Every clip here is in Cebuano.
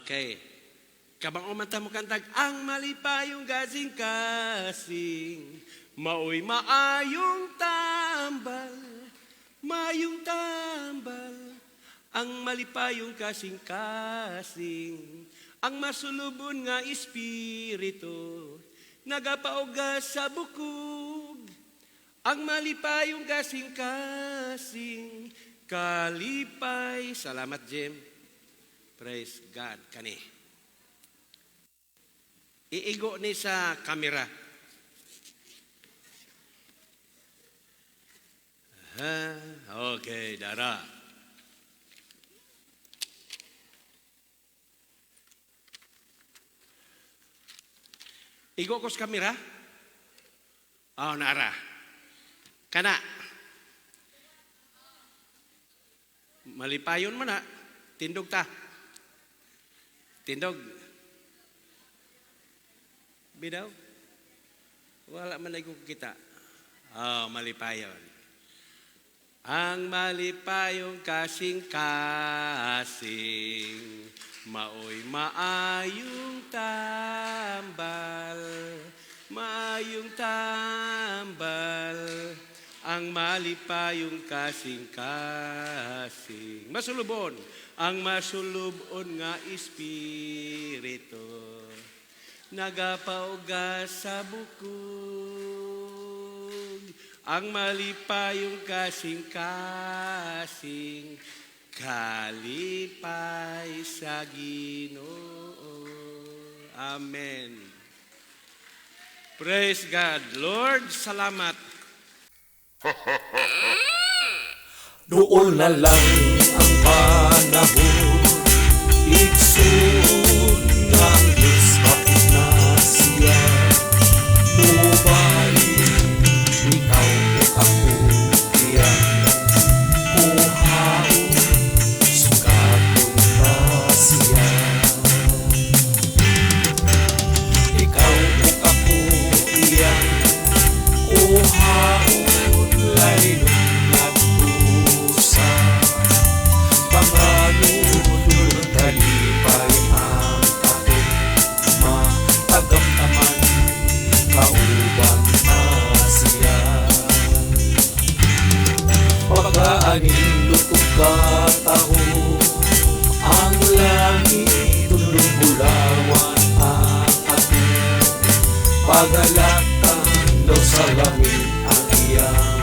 Okay. Kabang umanta mo kantag, "Ang malipayong kasing-kasing, maoy maayong tambal, maayong tambal. Ang malipayong kasing-kasing, ang masulubon nga espiritu, nagapauga sa bukog. Ang malipayong kasing-kasing, kalipay." Salamat, Jim. Praise God. Kani. Iigo ni sa kamera. Ha, okay, dara. Igo ko sa kamera? Oh, nara. Kana. Malipayon man na. Tindog ta. Tindog. Bidaw? Wala man ay kita. Oh, malipayon. Ang malipayong kasing-kasing, maoy maayong tambal, maayong tambal. Ang malipayong kasing-kasing. Masulubon, ang masulubon nga espiritu, nagapauga sa bukog. Ang malipayong kasing-kasing, kalipay sa Ginoo. Amen. Praise God. Lord, salamat. Dool na lang ang panahon, igsoon nga ang Diyos hapit na siya. Mobalik ikaw ug ako iyang kuhaon, sugaton ta siya. Ikaw ug ako iyang kuhaon, laynon ngadto sa panganudlon, kalipay ang atong matagamtaman, kauban ta siya. Pagkaanindot ug kataho ang langit, dunong bulawan ang atong pagalatan, daw sa langit ang iyang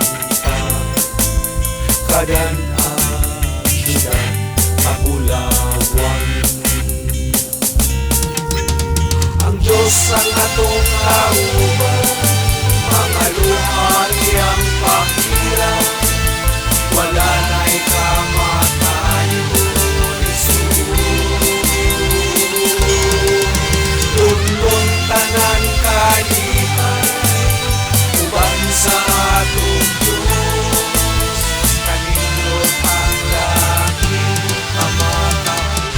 pagkadan-an, siyudad kabulawan. Ang Diyos ang atong kauban, mga luha iyang pakira, wala na'y kamatayon, igsoon. Lunlun tanan kalipay, uban sa atong Diyos, kanindot ang langit kamatahong.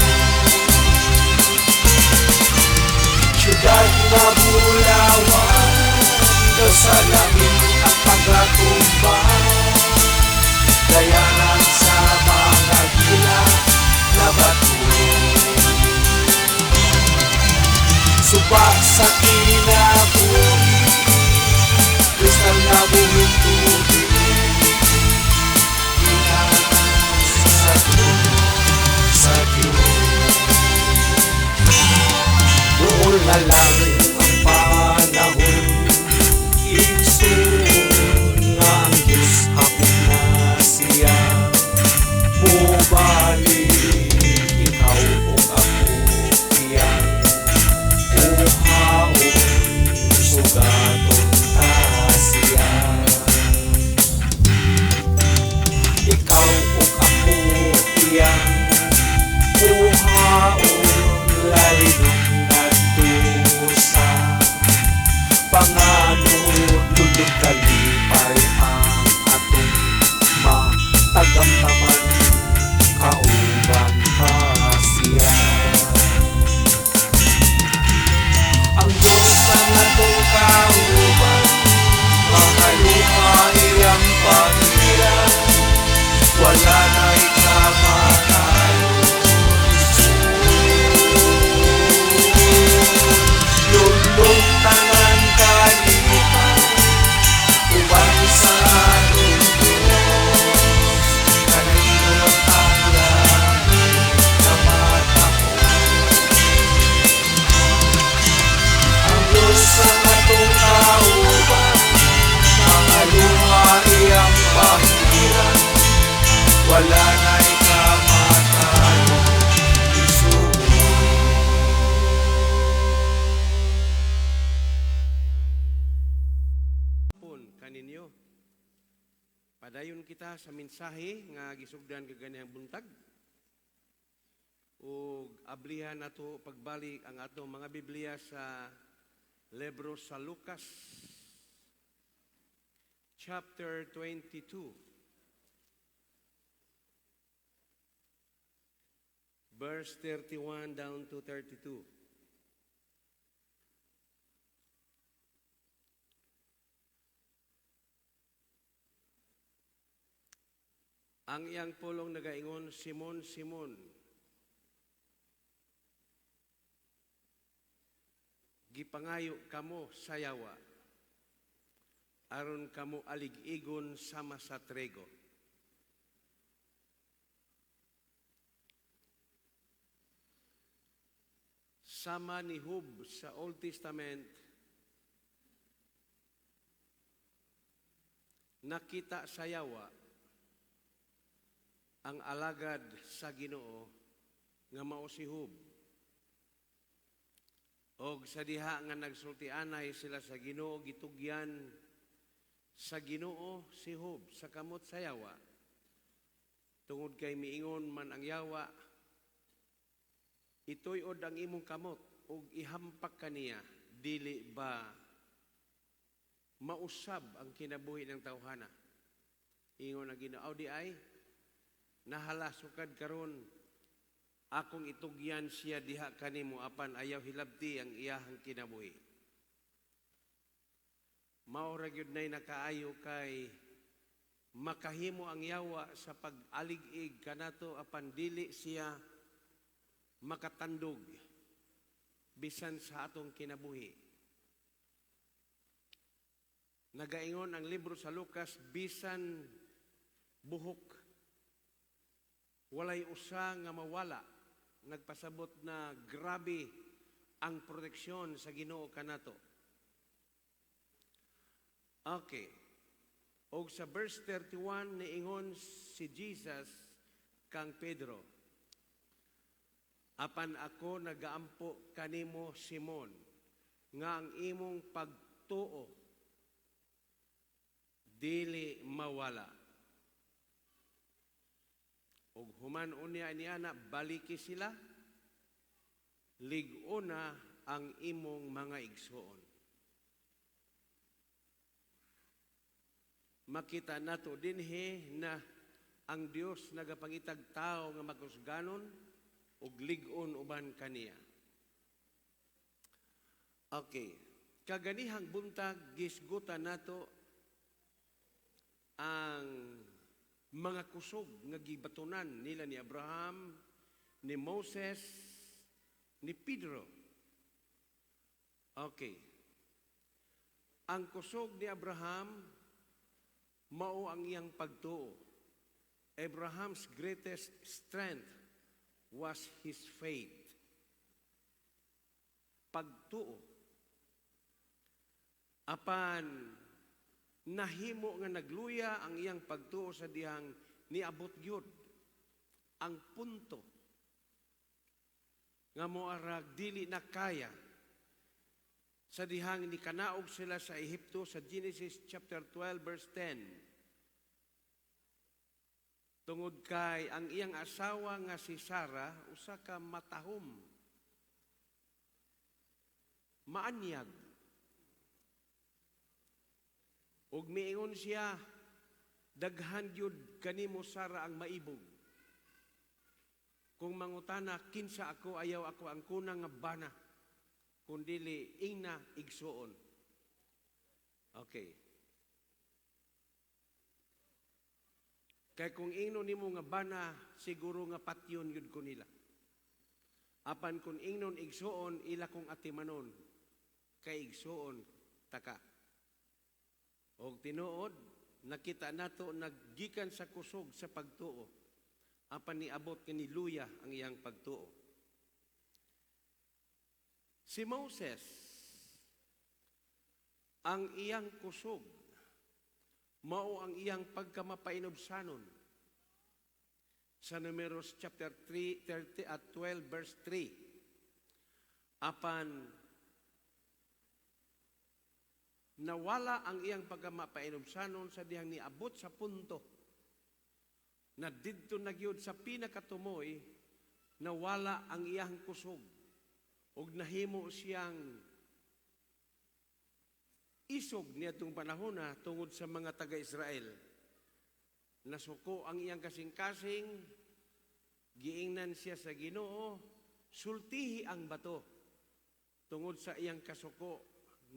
Siyudad nga bulawan, daw sa langit ang pagkatumbang, dayanan sa mga gila na bato. Suba sa kinabuhi, kristal na buhing tubig, gikan sa trono sa Diyos. Dool na lang ang panahon, igsoon nga ang Diyos hapit na siya. Mobalik ikaw ug ako iyang kuhaon, sugaton ta siya. Ikaw ug ako iyang kuhaon, laynon ngadto Wala na'y kamatayon, isuon. Pun kaninyo. Padayon kita sa mensahe nga gisugdan kaganihang buntag. Ug ablihan nato pagbalik ang atong mga Biblia sa libro sa Lucas chapter 22. Verse 31 down to 32. Ang iyang pulong nagaingon, "Simon, Simon, gipangayo kamo sa yawa, aron kamo alig-igon sama sa trigo. Sama ni Job sa Old Testament, nakita sa yawa ang alagad sa Ginoo nga mao si Job. Og sa diha nga nagsultianay sila sa Ginoo, gitugyan sa Ginoo si Job sa kamot sa yawa. Tungod kay miingon man ang yawa, "Ituyod ang imong kamot ug ihampak kaniya, dili ba mausab ang kinabuhi ng tawhana?" Ingon ang Ginoo, "Di ay nahala sukad karon akong itugyan siya diha kanimo, apan ayaw hilabti ang iyahang kinabuhi." Mao ra gyud nay nakaayo kay makahimo ang yawa sa pag-alig-ig kanato, apan dili siya makatandog bisan sa atong kinabuhi. Nagaingon ang libro sa Lucas, bisan buhok walay usa nga mawala. Nagpasabot na grabe ang proteksyon sa Ginoo kanato. Okay. Og sa verse 31, niingon si Jesus kang Pedro, "Apan ako nagaampo kanimo, Simon, nga ang imong pagtuo dili mawala. Ug human unya niana, baliki sila, lig-ona ang imong mga igsuon." Makita nato dinhi na ang Dios nagapangitag tawo nga makusganon ug lig-on uban kaniya. Okay. Kaganihang buntag, gisgutan nato ang mga kusog nga gibatunan nila ni Abraham, ni Moses, ni Pedro. Okay. Ang kusog ni Abraham mao ang iyang pagtuo. Abraham's greatest strength was his faith. Pagtuo. Apan nahimo nga nagluya ang iyang pagtuo sa dihang niabot gyud ang punto nga moarag dili na kaya, sa dihang nikanaog sila sa Ehipto sa Genesis chapter 12 verse 10. Tungod kay ang iyang asawa nga si Sarah usa ka matahom, maanyag. Ug miingon siya, "Daghan gyud kanimo, Sarah, ang maibog. Kung mangutana kinsa ako, ayaw ako ang kunang nga bana, kun dili ingna igsuon." Okay. Kay kung ingno nimo nga bana, siguro nga patyon gyud ko nila. Apan kung ingnon igsuon, ila kong atimanon, kay igsuon taka. Og tinuod, nakita nato naggikan sa kusog sa pagtuo, apan niabot nga niluya ang iyang pagtuo. Si Moses, ang iyang kusog mao ang iyang pagkamapainubsanon. Sa Numeros chapter 3, 30 at 12 verse 3. Apan nawala ang iyang pagkamapainubsanon sa dihang niabot sa punto na didto na gyud sa pinakatumoy, nawala ang iyang kusog ug nahimo siyang isog niadtong panahona tungod sa mga taga-Israel. Nasuko ang iyang kasing-kasing, giingnan siya sa Ginoo, "Sultihi ang bato." Tungod sa iyang kasuko,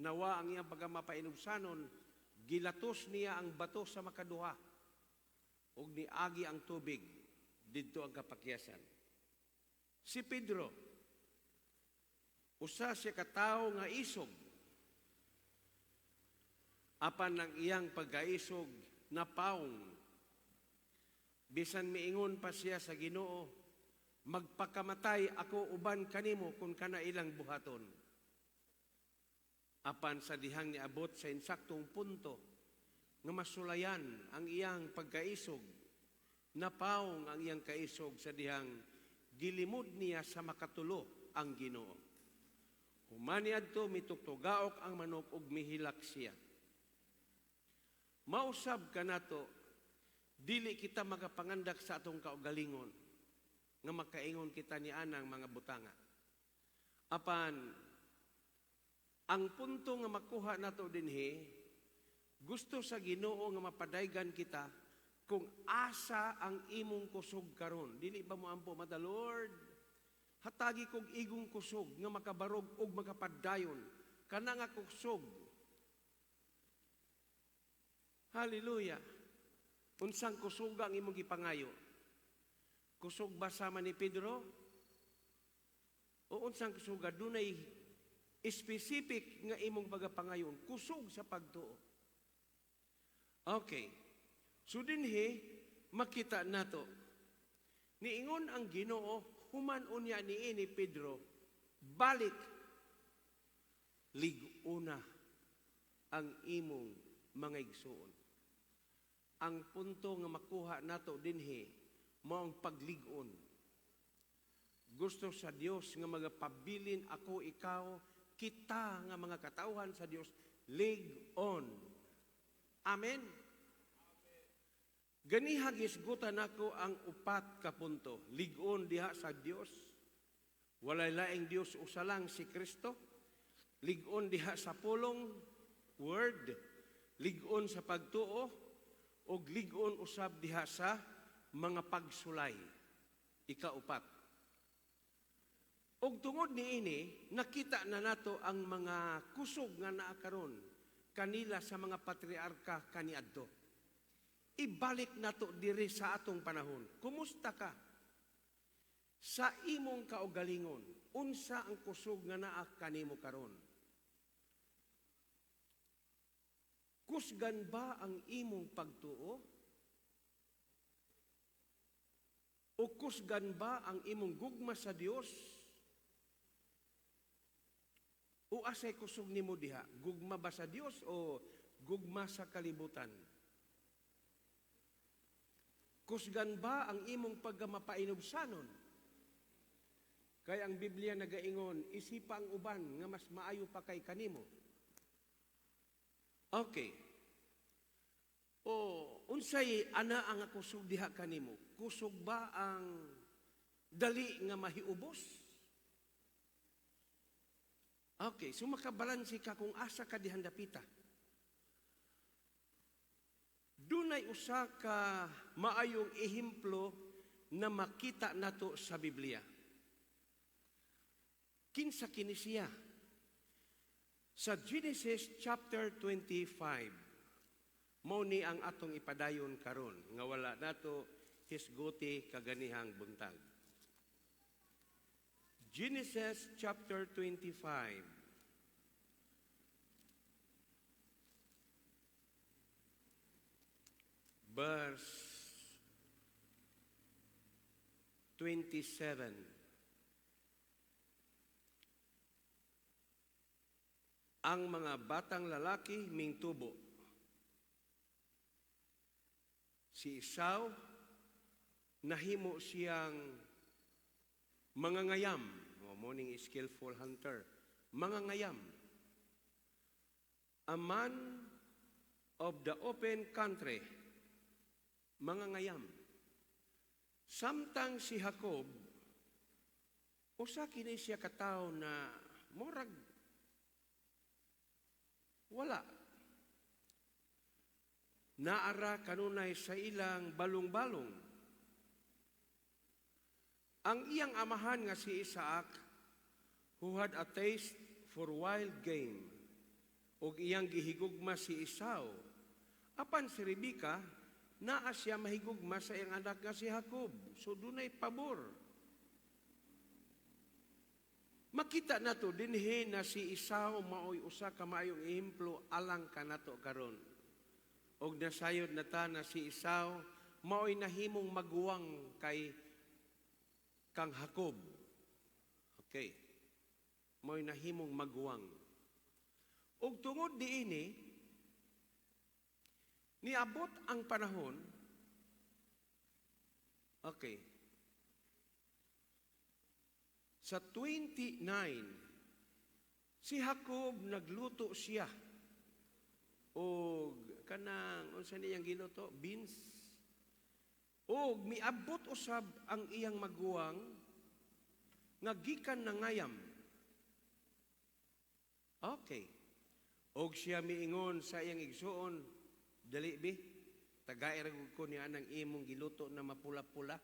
nawa ang iyang pagkamapainubsanon, gilatos niya ang bato sa makaduha, ug niagi ang tubig didto ang kapakyasan. Si Pedro, usa siya ka tawo nga isog. Apan ang iyang pagkaisog napaong. Bisan miingon pa siya sa Ginoo, "Magpakamatay ako uban kanimo kung kana ilang buhaton." Apan sa dihang niabot sa insaktong punto nga masulayan ang iyang pagkaisog, napaong ang iyang kaisog sa dihang gilimod niya sa makatulo ang Ginoo. Human niadto, mitugtugaok ang manok ug mihilak siya. Mausab kanato, dili kita makapangandak sa atong kaugalingon nga makaingon kita ni anang mga butanga. Apan ang punto nga makuha nato dinhi, gusto sa Ginoo nga mapadaygan kita kung asa ang imong kusog karon. Dili ba mo ampo, "Mata Lord, hatagi kog igong kusog nga makabarog ug makapadayon"? Kana nga kusog. Hallelujah. Unsang kusuga ang imong gipangayo? Kusog ba sama ni Pedro? O unsang kusuga? Dunay specific nga imong pagapangayon, kusog sa pagtuo. Okay. So dinhi makita nato. Niingon ang Ginoo human unya niini, "Pedro, balik, lig-una ang imong mga igsuon." Ang punto nga makuha nato dinhi mao ang paglig-on. Gusto sa Dios nga magapabilin ako, ikaw, kita nga mga katawhan sa Dios, lig-on. Amen. Ganiha gisgutan nako ang upat ka punto. Lig-on diha sa Dios. Walay laing Dios, usa lang, si Kristo. Lig-on diha sa pulong, word. Lig-on sa pagtuo ug lig-on usab diha sa mga pagsulay. Ikaupat. Og tungod niini, nakita na nato ang mga kusog nga naa karon kanila sa mga patriarka kaniadto. Ibalik nato diri sa atong panahon. Kumusta ka? Sa imong kaugalingon, unsa ang kusog nga naa kanimo karon? Kusgan ba ang imong pagtuo? O kusgan ba ang imong gugma sa Dios? O asay kusog nimo diha? Gugma ba sa Dios o gugma sa kalibutan? Kusgan ba ang imong pagkamapainubsanon? Kay ang Biblia nagaingon, isipa ang uban nga mas maayo pa kay kanimo. Okay. O unsay ana ang kusog diha kanimo? Kusog ba ang dali nga mahiubos? Okay, so makabalanse ka kung asa ka dihan dapita. Dunay usa ka maayong ehemplo na makita nato sa Biblia. Kinsa kini siya? Sa Genesis chapter 25, mao ni ang atong ipadayon karon nga wala nato hisguti kaganihang buntag. Genesis chapter 25. Verse 27. Ang mga batang lalaki mingtubo. Si Esau Nahimo siyang mangangayam, o mao ning skillful hunter, mangangayam. A man of the open country, mangangayam. Samtang si Jacob, usa kini siya katawo na murag wala. Naa ra kanunay sa ilang balong-balong. Ang iyang amahan nga si Isaac, who had a taste for wild game, ug iyang gihigugma si Esau. Apan si Rebecca, naa siya mahigugma sa iyang anak nga si Jacob. So dunay pabor. Makita nato dinhi na si Esau maoy usa ka maayong ehemplo alang kanato karon. Og nasayod na ta na si Esau maoy nahimong maguwang kay kang Jacob. Okay. Maoy nahimong maguwang. Og tungod diini, niabot ang panahon. Okay. Sa 29, si Jacob nagluto siya og kanang unsa niyang giluto, beans. Og miabot usab ang iyang maguwang nga gikan nangayam. Okay. Og siya miingon sa iyang igsuon, "Dali bi, tagai ra ko ni anang imong giluto na mapula-pula."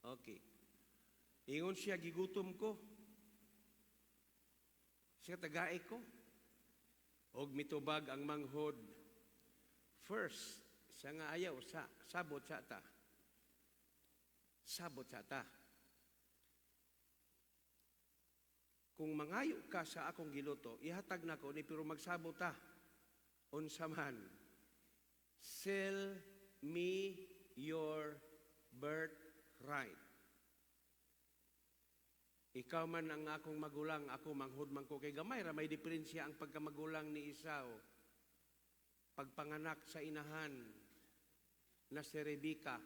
Okay. Ingon siya, "Gigutom ko." Siya, "Tagai ko." Og mitubag ang manghod, "First," siya nga ayaw, sa, sabot sa ta. Sabot sa ta. "Kung mangayo ka sa akong giluto, ihatag na ko ni, pero magsabot ta." "Unsa man?" "Sell me your birthright. Ikaw man ang akong magulang, ako manghod man ko," kay gamay ra may diferensya ang pagkamagulang ni Esau. Pagpanganak sa inahan na si Rebecca,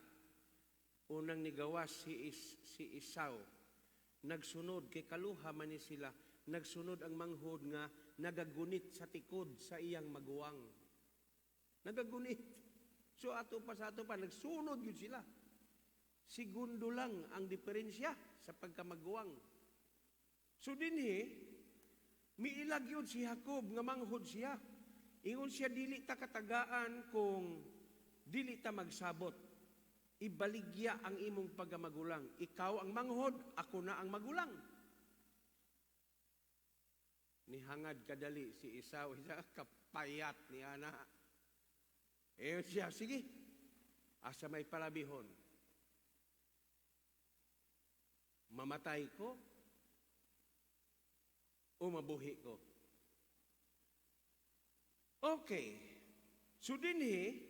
unang nigawas si Esau. Nagsunod kay kaluha man ni sila, nagsunod ang manghod nga nagagunit sa tikod sa iyang maguwang. Nagagunit. So ato pa sa ato pa nagsunod gyud sila. Segundo lang ang diferensya sa pagkamaguwang. So dinhi miilag yun si Jacob nga manghod siya. Ingon siya, "Dili ta katagaan kung dili ta magsabot. Ibaligya ang imong pagkamagulang. Ikaw ang manghod, ako na ang magulang." Nihangad kadali si Esau, isa kapayat ni ana. Eh siya, "Sige, asa may palabihon? Mamatay ko o mabuhi ko?" Okay. So dinhi,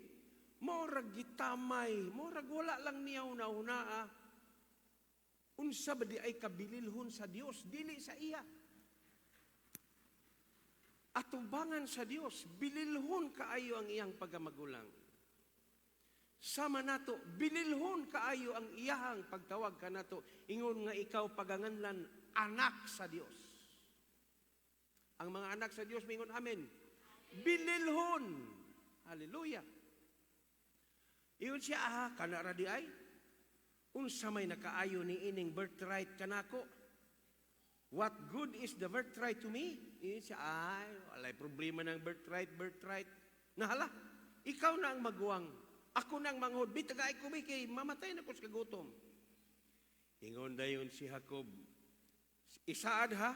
murag gitamay, murag wala lang niya una-una. Unsa ba di ay kabililhon sa Dios, dili sa iya. Atubangan sa Dios, bililhon kaayo ang iyang pagkamagulang. Sama nato, bililhon kaayo ang iyahang pagtawag kanato, ingon nga ikaw paganganlan anak sa Dios. Ang mga anak sa Dios mingon amen. Bililhon. Hallelujah. Ingon siya, "Ah, kana ra di ay. Unsa may nakaayo ni ining birthright kanako? What good is the birthright to me?" Ingon siya, "Ay, walay problema ng birthright, birthright. Nahala, ikaw na ang maguwang. Ako na ang manghod. Bi, tagay ko bi, kay mamatay na ko sa kagutom." Ingon dayon si Jacob, "Isaad ha,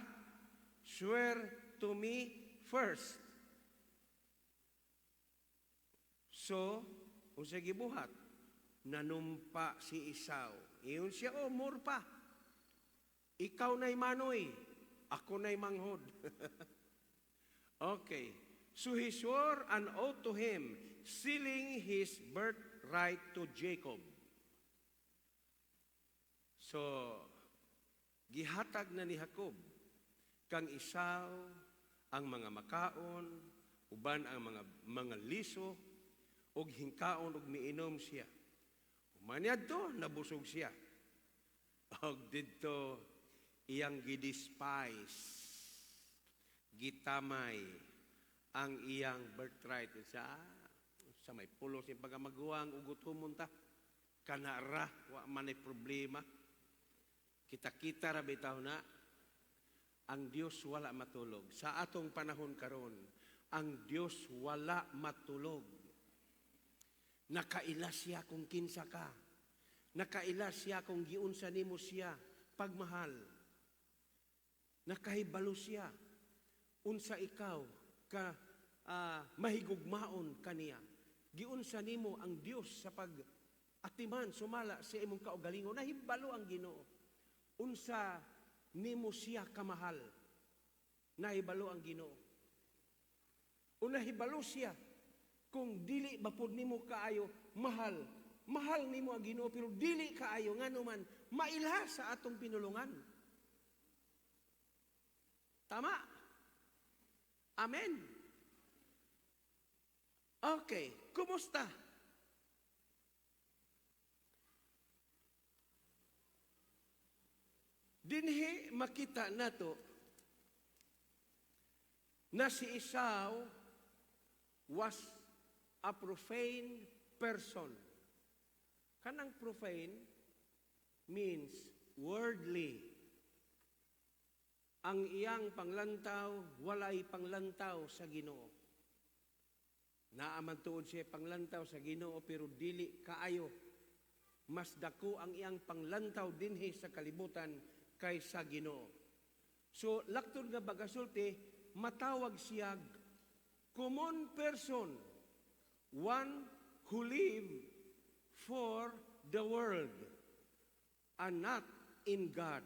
swear to me first." So, unsa gibuhat? Nanumpa si Esau. Ingon siya, "Oh, more pa. Ikaw na'y manoy, ako na'y manghod." Okay. So he swore an oath to him, sealing his birthright to Jacob. So, gihatag na ni Jacob kang Esau ang mga makaon, uban ang mga liso, ug hingkaon ug miinom siya. Maniadto, nabusog siya. Og didto iyang gi-despise, gitamay ang iyang birthright. Sa may pulos yung pagkamaguwang, ugutomon ta. Kanara, wa man ay problema. Kita-kita ra bitaw na ang Dios wala matulog. Sa atong panahon karon, ang Dios wala matulog. Nakaila siya kung kinsa ka. Nakaila siya kung giunsa nimo siya pagmahal. Nakahibalo siya unsa ikaw ka mahigugmaon kaniya. Giunsa nimo ang Dios sa pag atiman sumala sa imong kaugalingon. Nahibalo ang Ginoo unsa nimo siya kamahal. Nahibalo ang Ginoo. O nahibalo siya kung dili ba pud nimo kaayo mahal. Mahal nimo ang Ginoo pero dili kaayo, ngano man mailha sa atong pinulungan. Tama? Amen. Okay, kumusta? Dinhi makita nato na si Esau was a profane person. Kanang profane means worldly. Ang iyang panglantaw, walay panglantaw sa Ginoo. Naaman tuod siya panglantaw sa Ginoo pero dili kaayo. Mas dako ang iyang panglantaw dinhi sa kalibutan kaysa Ginoo. So, laktod nga bagasulti, matawag siya common person, one who live for the world and not in God.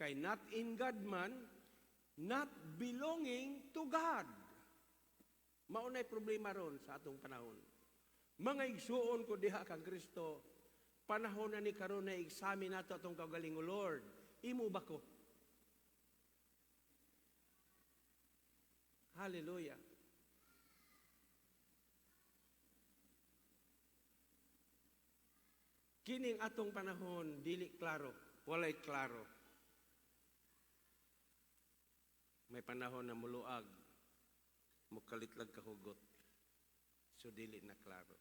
Kay not in God man, not belonging to God. Maunay problema ron sa atong panahon. Mga igsuon ko diha kang Kristo, panahon na ni karon na examine nato atong kaugalingon. Lord, imo ba ko? Hallelujah. Kining atong panahon dili klaro, walay klaro. May panahon na muluag, mukalitlag kahugot. So dili na klaro.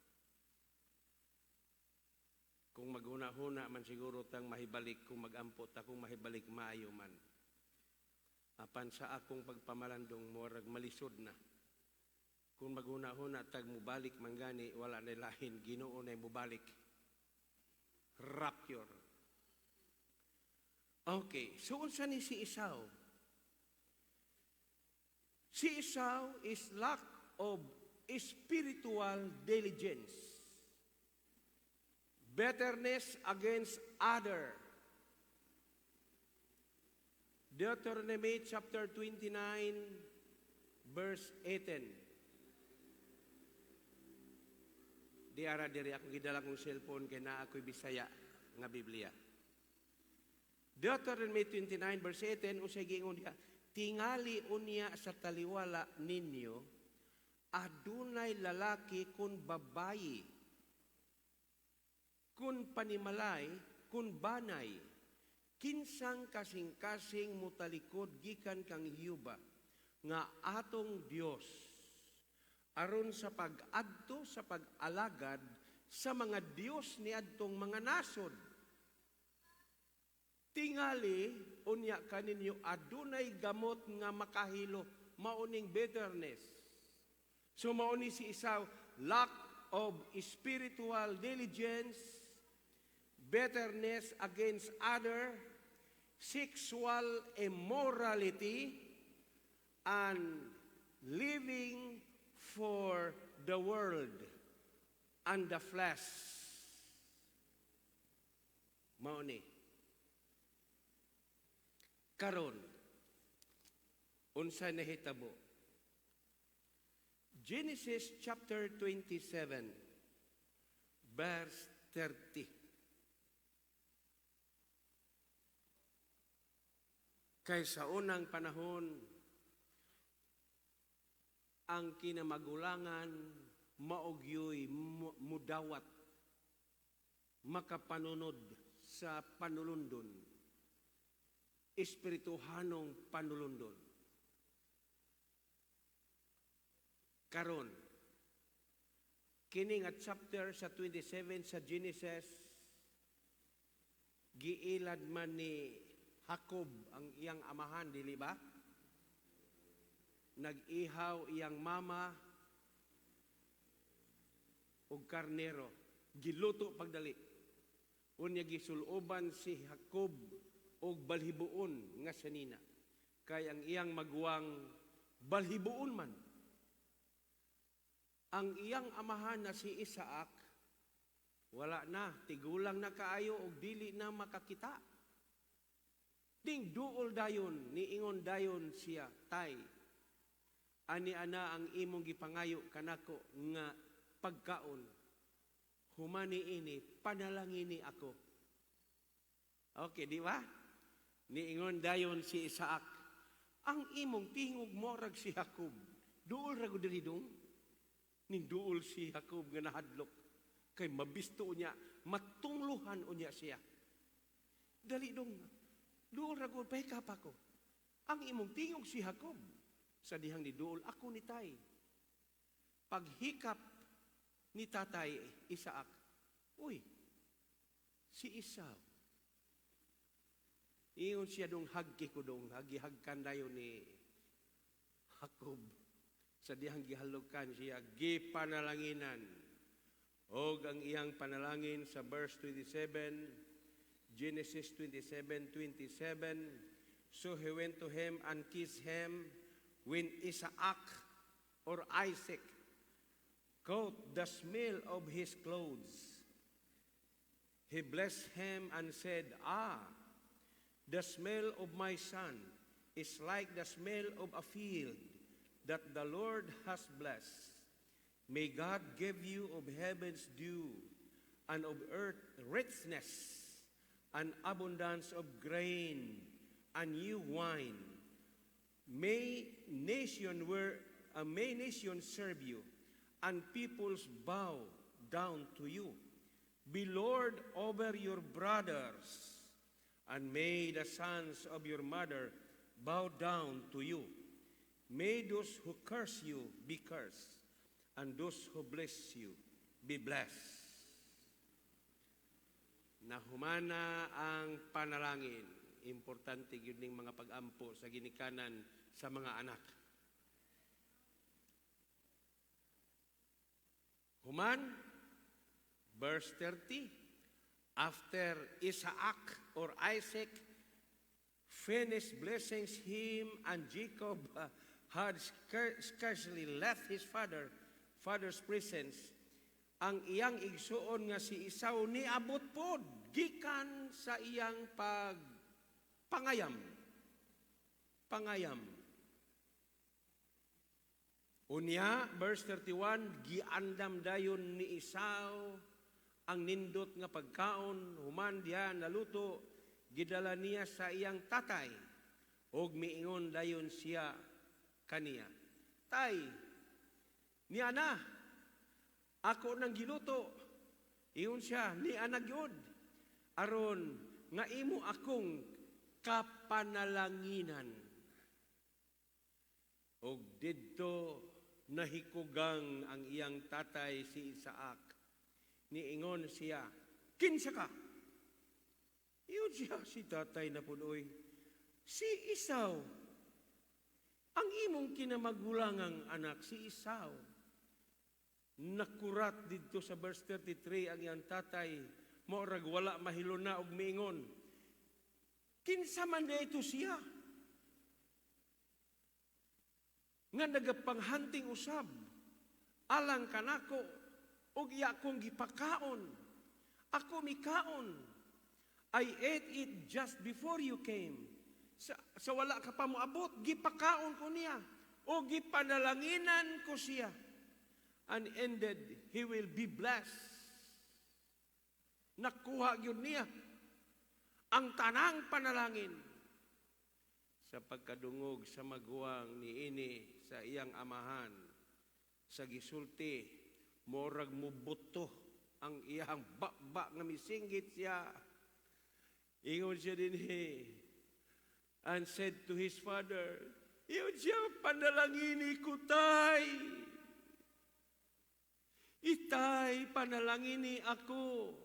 Kung maghuna-huna man siguro tang mahibalik, kung magampo ta, kung mahibalik maayo man. Apan sa akong pagpamalandong murag malisod na. Kung maghuna-huna tag mubalik man gani, wala na lahin, Ginoo na mubalik. Rapture. Okay, so unsa ni si Esau? Si Esau is lack of spiritual diligence, bitterness against other. Deuteronomy chapter 29, verse 18. Di ara diri ako gidala kong cellphone kay naa ako'y Bisaya nga Biblia. Deuteronomy 29 verse 18, unsay giingon diha? Tingali unya sa taliwala ninyo adunay lalaki kun babayi, kun panimalay, kun banay, kinsang kasing-kasing mutalikod gikan kang Hiyuba nga atong Dios, aron sa pag-adto sa pag-alagad sa mga Dios niadtong mga nasod. Tingali unya kaninyo adunay gamot nga makahilo, mauning bitterness. So mauni si Esau, lack of spiritual diligence, bitterness against other, sexual immorality, and living for the world and the flesh. Mauni. Karon, unsa nahitabo? Genesis chapter 27, verse 30. Kay sa unang panahon, ang kinamagulangan maugyoy mudawat Makapanunod sa panulundon. Espirituhanong panulundon. Karon, kini nga chapter sa 27 sa Genesis, giilad man ni Jacob ang iyang amahan, dili ba? Nag-ihaw iyang mama og karnero. Giluto pagdali. Unya gisuloban si Jacob og balhibuon nga sanina. Kay ang iyang maguwang balhibuon man. Ang iyang amahan na si Isaac, wala na, tigulang na kaayo og dili na makakita. Ding duol dayon, niingon dayon siya, "Tay, ani ana ang imong gipangayo kanako nga pagkaon. Humani ini, panalangini ako." Okay, di ba? Niingon dayon si Isaac, "Ang imong tingog morag si Jacob. Duol ra gud diri dong." Ning duol si Jacob nga nahadlok. Kay mabisto niya, matungluhan unya siya. "Dali dong, duol ra gud, pahikap ako. Ang imong tingog si Jacob." Sa dihang ni duol, "Ako ni, Tay." Paghikap ni Tatay Isaac, "Uy, si Esau." Ingon siya, "Dong, hagki ko dong." Hagihagkan dayon ni Jacob. Sa dihang gihalukan siya, gipanalanginan. Og ang iyang panalangin sa verse 27, Genesis 27:27, "So he went to him and kissed him. When Isaac or Isaac caught the smell of his clothes, he blessed him and said, 'Ah, the smell of my son is like the smell of a field that the Lord has blessed. May God give you of heaven's dew and of earth richness and abundance of grain and new wine. May nation serve you, and peoples bow down to you. Be Lord over your brothers, and may the sons of your mother bow down to you. May those who curse you be cursed, and those who bless you be blessed.'" Nahumana ang panalangin. Importante gyud ning mga pag-ampo sa ginikanan sa mga anak. Human, verse 30, after Isaac or Isaac finished blessings him and Jacob had scarcely left his father's presence, ang iyang igsuon nga si Esau niabot pod gikan sa iyang pag pangayam. Pangayam. Unya, verse 31, giandam dayon ni Esau ang nindot nga pagkaon, human diha naluto, gidala niya sa iyang tatay, og miingon dayon siya kaniya, "Tay, niya na, ako nang giluto." Ingon siya, "Niya na gyud, aron nga imo akong kapanalanginan." Og didto nahikugang ang iyang tatay si Isaac. Niingon siya, "Kinsa ka?" Ingon siya, si tatay na punoy, "Si Esau. Ang imong kinamagulangang anak, si Esau." Nakurat didto sa verse 33 ang iyang tatay, maurag wala mahiluna og miingon, "Kinsa man ito siya nga nagapanghanting usab alang kanako og iya akong gipakaon? Ako mikaon. I ate it just before you came. Sa wala ka pa moabot, gipakaon ko niya o gipanalanginan ko siya." And ended, "He will be blessed." Nakuha gyud niya ang tanang panalangin. Sa pagkadungog sa maguwang niini sa iyang amahan, sa gisulti, morag mubuto Ang iyang baba nga misinggit siya. Ingon siya dinhi. And said to his father, ingon siya, "Panalangini ko, tay. Itay, panalangini ako."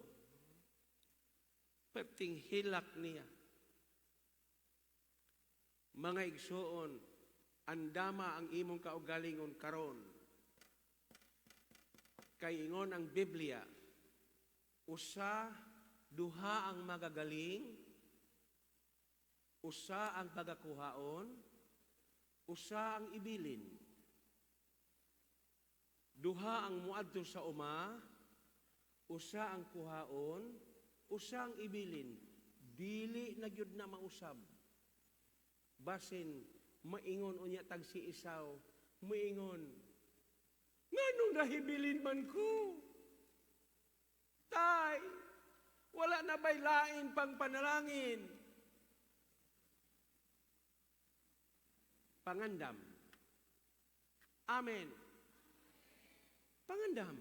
Perting hilak niya. Mga igsuoon, andama ang imong kaugalingon karon. Kay ingon ang Biblia, usa, duha ang magagaling, usa ang pagakuhaon, usa ang ibilin. Duha ang muadto sa uma, usa ang kuhaon, usa ang ibilin. Dili na gyud na mausab. Basin maingon unya tag si Esau, maingon, "Nganong nahibilin man ko? Tay, wala na ba'y lain pang panalangin?" Pangandam. Amen. Pangandam.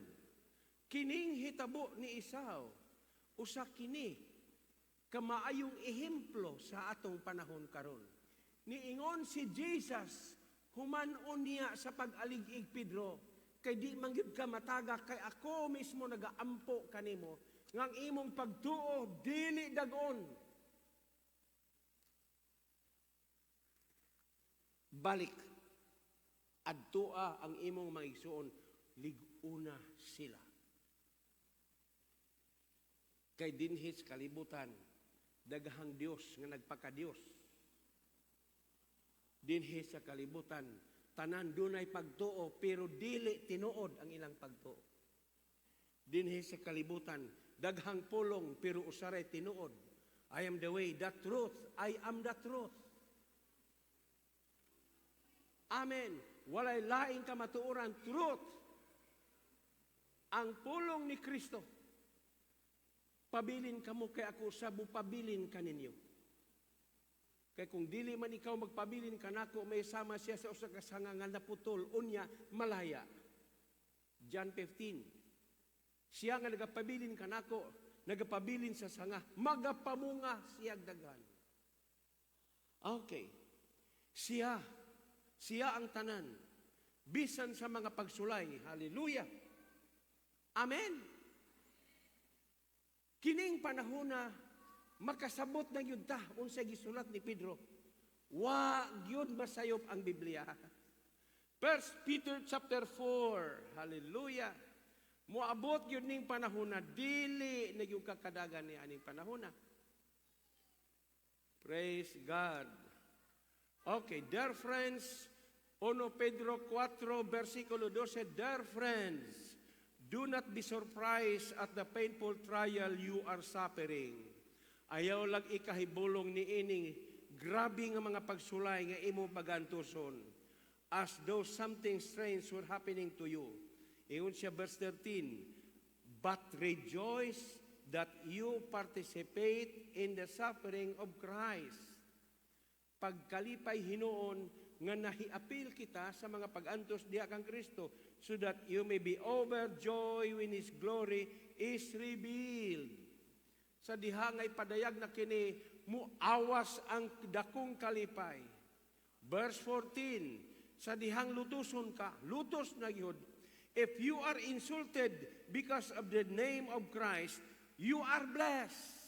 Kining hitabo ni Esau, usa kini kamaayong ehemplo sa atong panahon karon. Niingon si Jesus, human-on niya sa pag-alig-ig Pedro, kay di man gyud ka mataga kay ako mismo nagaampo kanimo nga ang imong pagtuo dili dag-on. Balik adtoa ang imong mga igsuon, lig-una sila. Kay dinhi sa kalibutan, daghang Dios nga nagpakadios. Dinhi sa kalibutan, tanan dunay pagtuo pero dili tinuod ang ilang pagtuo. Dinhi sa kalibutan, daghang pulong pero usaray tinuod. I am the way, the truth. I am the truth. Amen. Walay laing kamatuoran, truth. Ang pulong ni Kristo. Pabilin kamo kay ako usab pabilin kaninyo. Kay kung dili man ikaw magpabilin kanako, may sama siya sa usa ka sanga nga naputol, unya malaya. John 15. Siya nga nagapabilin kanako, nagapabilin sa sanga, magapamunga siyag daghan. Okay. Siya ang tanan. Bisan sa mga pagsulay. Hallelujah. Amen. Kining panahona makasabot na gyud ta unsay gisulat ni Pedro. Wa gyud masayop ang Biblia. 1 Peter chapter 4. Hallelujah. Moabot gyud ning panahona, dili na gyud kakadagan ni aning panahona. Praise God. Okay, dear friends, 1 Pedro 4 versikulo 12, "Dear friends, do not be surprised at the painful trial you are suffering." Ayaw lang ikahibulong ni ining grabe nga mga pagsulay nga imong pagantuson, as though something strange were happening to you. Ingon siya, verse 13, "But rejoice that you participate in the suffering of Christ." Pagkalipay hinuon nga nahiapil kita sa mga pag-antos diha kang Kristo, so that you may be overjoyed when His glory is revealed. Sa diha nga ipadayag na kini, muawas ang dakong kalipay. Verse 14, sa dihang lutuson ka, lutos na gyud. If you are insulted because of the name of Christ, you are blessed.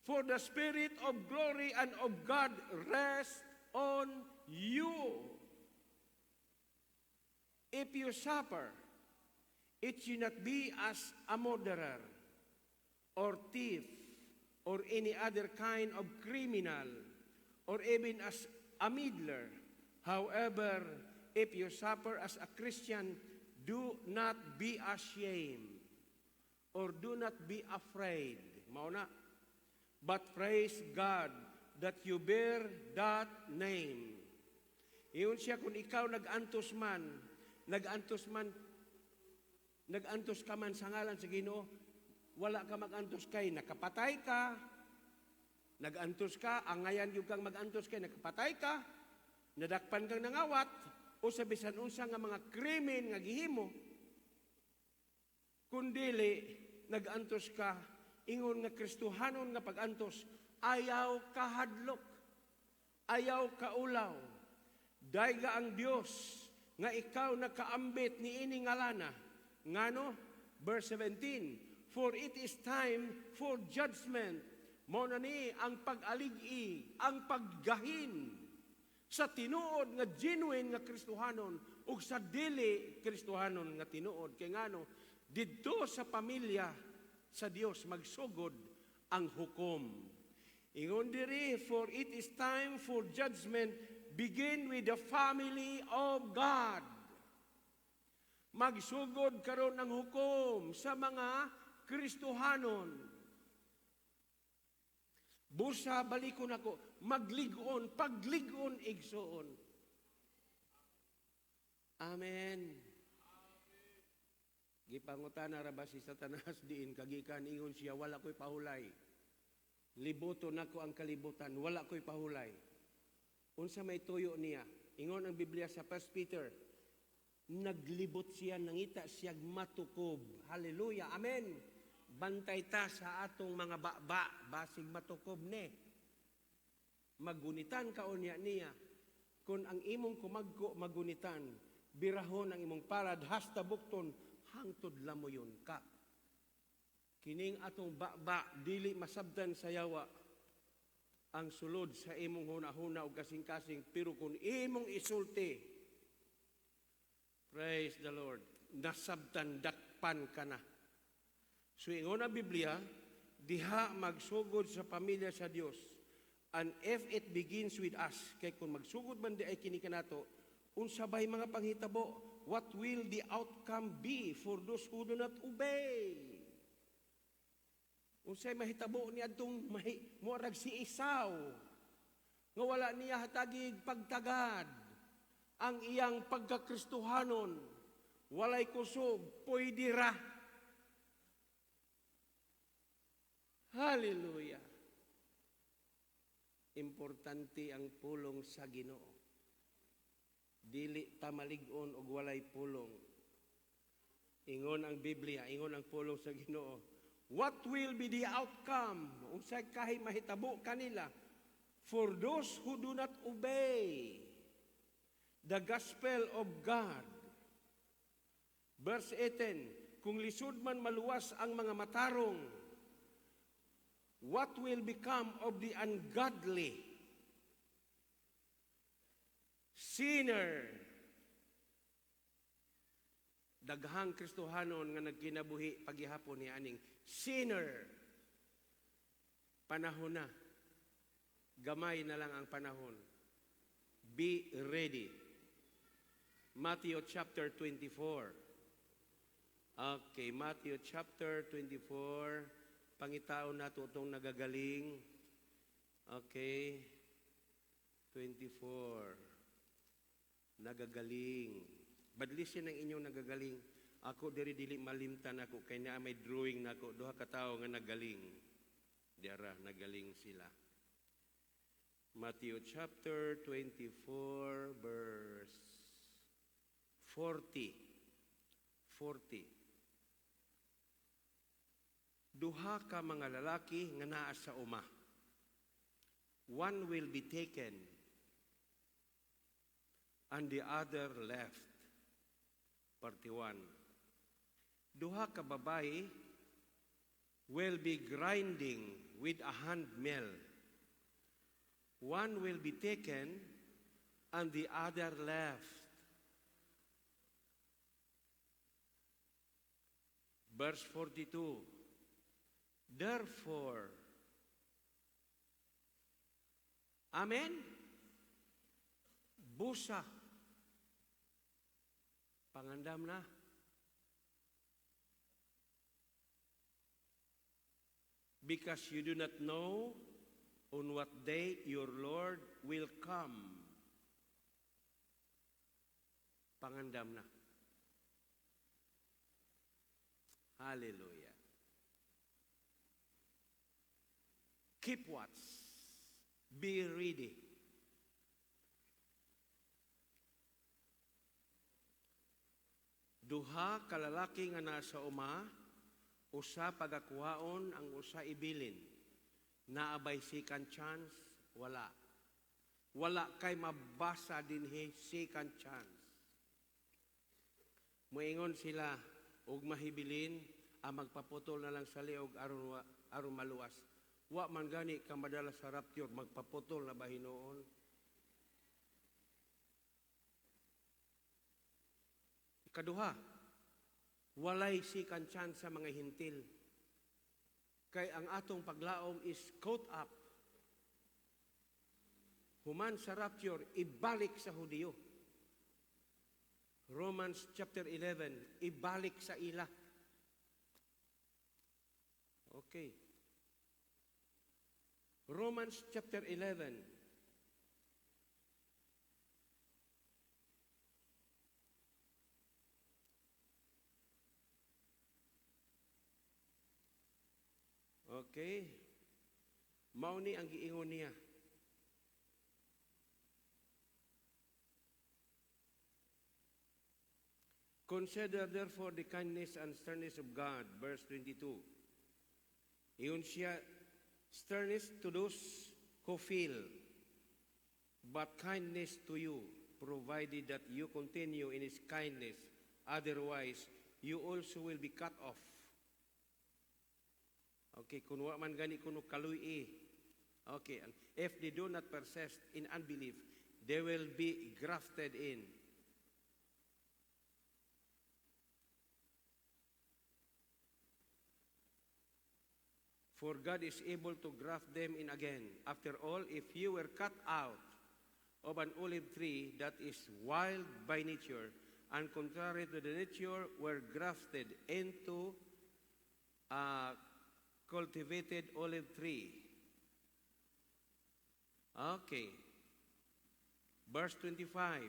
For the Spirit of glory and of God rest on you. If you suffer, it should not be as a murderer or thief or any other kind of criminal or even as a meddler. However, if you suffer as a Christian, do not be ashamed or do not be afraid. Mao na. But praise God that you bear that name. Ingon siya, kung ikaw nag-antos man, nag-antos ka man sa ngalan sa Ginoo, wala ka mag-antos kay nakapatay ka, nag-antos ka, angayan yung kang mag-antos kay nakapatay ka, nadakpan kang nangawat, o sa bisan unsa nga mga krimen nga gihimo. Kung dili, nag-antos ka, ingon nga Kristohanon nga pag-antos, ayaw kahadlok, ayaw kaulaw. Dayga ang Dios nga ikaw nakaambit ni ini ngalana. Ngano? Verse 17, "For it is time for judgment." Mao na ni ang pag-alig-i, ang paggahin sa tinuod nga genuine nga Kristohanon ug sa dili Kristohanon nga tinuod. Kay ngano? Didto sa pamilya sa Dios magsugod ang hukom. Ingon diri, "For it is time for judgment begin with the family of God." Magsugod karon ang hukom sa mga Kristohanon. Busa, balikon ako, maglig-on, paglig-on, igsoon. Amen. Gipangutana ra ba si Satanas diin kagikan, ingon siya, "Wala ko'y pahulay. Libuton nako ang kalibutan, wala ko'y pahulay." Unsa may tuyo niya? Ingon ang Biblia sa 1 Peter, naglibot siya, nangita siya matukob. Hallelujah. Amen. Bantay ta sa atong mga baba, basig matukob ni. Magunitan ka unya niya. Kung ang imong kumagko magunitan, birahon ang imong palad hasta bukton hangtod lamuyon ka. Kining atong baba dili masabtan sa yawa ang sulod sa imong hunahuna o kasing-kasing, pero kung imong isulti, praise the Lord, nasabtan, dakpan ka na. So ingon ang Biblia, diha magsugod sa pamilya sa Dios. And if it begins with us, kay kung magsugod man di ay kini kanato, unsa bay mga panghitabo? What will the outcome be for those who do not obey? Unsay mahitabo ni adtong murag si Esau nga wala niya hatagig pagtagad ang iyang pagkakristohanon, walay kusog, pwede ra. Hallelujah. Importante ang pulong sa Ginoo. Dili ta malig-on og walay pulong. Ingon ang Biblia, ingon ang pulong sa Ginoo. What will be the outcome? Unsay kahi mahitabo kanila? For those who do not obey the gospel of God. Verse 18, kung lisod man maluwas ang mga matarong, what will become of the ungodly sinner? Daghang Kristohanon nga nagkinabuhi pagihapon ni aning sinner. Panahon na. Gamay na lang ang panahon. Be ready. Matthew chapter 24. Okay, Matthew chapter 24. Pangitaon nato itong nagagaling. Okay. 24. Nagagaling. Badlisin ang inyong nagagaling. Ako diri dili malimtan ako kay naa may drawing nako, duha ka tawo nga nagaling. Diara nagaling sila. Matthew chapter 24 verse 40. 40. Duha ka mga lalaki nga naa sa uma. One will be taken and the other left. 41. Duha ka babae will be grinding with a hand mill. One will be taken and the other left. Verse 42. Therefore, Amen? Busa. Pangandam na. Because you do not know on what day your Lord will come. Pangandam na. Hallelujah. Keep watch. Be ready. Duha ka lalaki nga nasa uma, usa pagakuhaon, ang usa ibilin. Naa bay second chance? Wala. Wala kay mabasa dinhi second chance. Moingon sila og mahibilin, ang magpaputol na lang sa liog aron maluwas. Wa man gani ka madala sa rapture, magpaputol na ba hinuon? Ikaduha, walay second chance sa mga Hentil. Kay ang atong paglaom is caught up. Human sa rapture, ibalik sa Hudiyo. Romans chapter 11, ibalik sa ila. Okay. Romans chapter 11. Okay. Mao ni ang giingon niya. Consider therefore the kindness and sternness of God, verse 22. Ingon siya, sternness to those who feel, but kindness to you, provided that you continue in His kindness. Otherwise, you also will be cut off. Okay, kung wa man gani kuno kaluy. Okay, and if they do not persist in unbelief, they will be grafted in. For God is able to graft them in again. After all, if you were cut out of an olive tree that is wild by nature, and contrary to the nature, were grafted into a cultivated olive tree. Okay. Verse 25.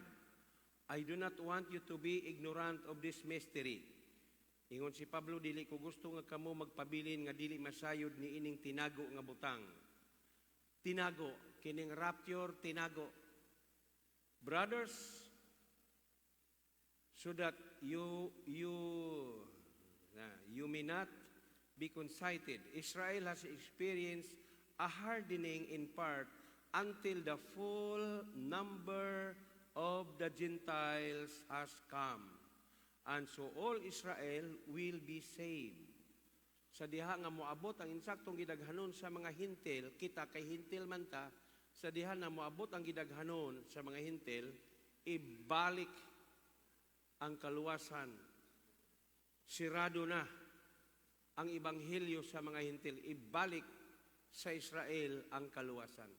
I do not want you to be ignorant of this mystery. Ingon si Pablo, dili ko gusto nga kamo magpabilin nga dili masayod ni ining tinago nga butang. Tinago, kining rapture, tinago. Brothers, so that you may not be conceited. Israel has experienced a hardening in part until the full number of the Gentiles has come. And so all Israel will be saved. Sa diha nga moabot ang insaktong gidaghanon sa mga Hentil, kita kay Hentil man ta, sa diha na moabot ang gidaghanon sa mga Hentil, ibalik ang kaluwasan. Sirado na ang ebanghelyo sa mga Hentil, ibalik sa Israel ang kaluwasan.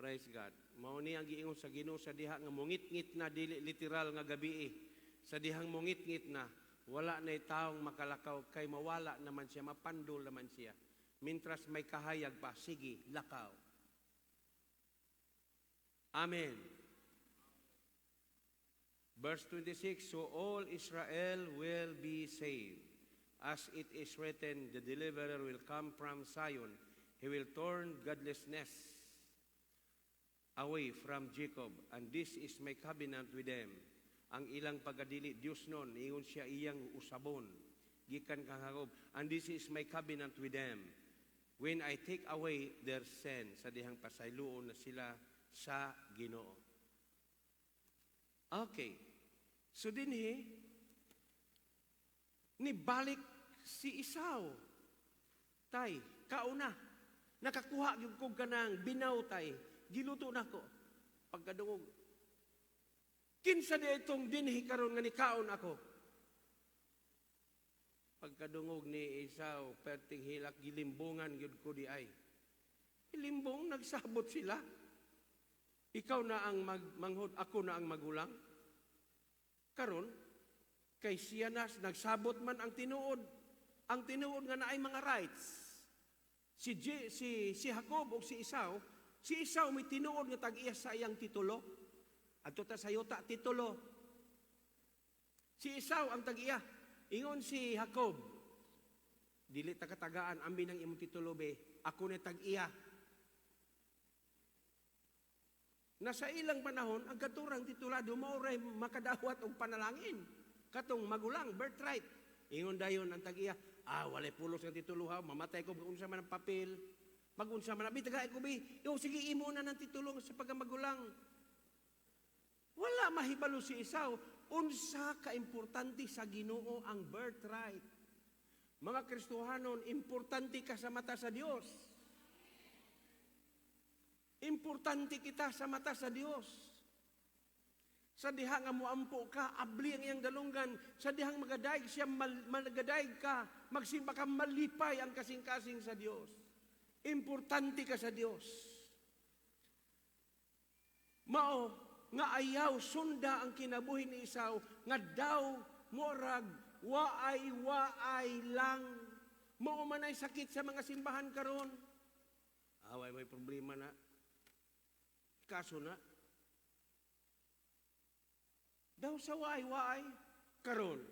Praise God. Mao ni ang giingon sa Ginoo sa diha nga mongitngit na, dili literal nga gabi. Sa dihang mongitngit na, wala na'y taong makalakaw kay mawala naman siya, mapandol naman siya. Mintras may kahayag pa, sige, lakaw. Amen. Verse 26, so all Israel will be saved. As it is written, the deliverer will come from Zion. He will turn godlessness away from Jacob, and this is my covenant with them. Ang ilang pagkadili, Diyos nun, ingon siya iyang usabon, gikan kang Jacob, and this is my covenant with them, when I take away their sin, sa dihang pasayloon na sila sa Ginoo. Okay. So dinhi, nibalik si Esau. Tay, kauna, nakakuha gyud ko kanang binaw, tay, giluto nako. Pagkadungog, kinsa di itong dinhi karon nga nikaon ako? Pagkadungog ni Esau, perting hilak, gilimbungan gyud ko di ay. Ilimbong, nagsabot sila. Ikaw na ang manghod, ako na ang magulang. Karon, kay siya na, nagsabot man ang tinuod. Ang tinuod nga naay mga rights. Si Jacob o si Esau, si Esau may tinuod nga tag-iya sa iyang titulo. Adto ta sa yuta, titulo. Si Esau ang tag-iya. Ingon si Jacob, dili ta katagaan, ambi ng imong titulo be, ako ni tag-iya. Nasa ilang panahon, ang katurang titulado mao ray makadawat og panalangin. Katong magulang, birthright. Ingon dayon ang tag-iya, walay pulos nga titulo ha, mamatay ko, pag-unsa man ang papel, pag-unsa man, abi, tagai ko bi, yo, sige, imo na ng titulo sa pagkamagulang. Wala mahibalo si Esau, unsa ka-importante sa Ginoo ang birthright. Mga Kristohanon, importante ka sa mata sa Dios. Importante kita sa mata sa Dios. Sa diha nga muampo ka, abli ang iyang dalunggan. Sa dihang magadayeg siya, magadayeg ka, magsimba ka, malipay ang kasing-kasing sa Dios. Importante ka sa Dios. Mao nga ayaw sunda ang kinabuhi ni Esau, nga daw morag waay-waay lang. Mao man ay sakit sa mga simbahan karon. Away may problema na. Kaso na. Daw sa waay-waay karon.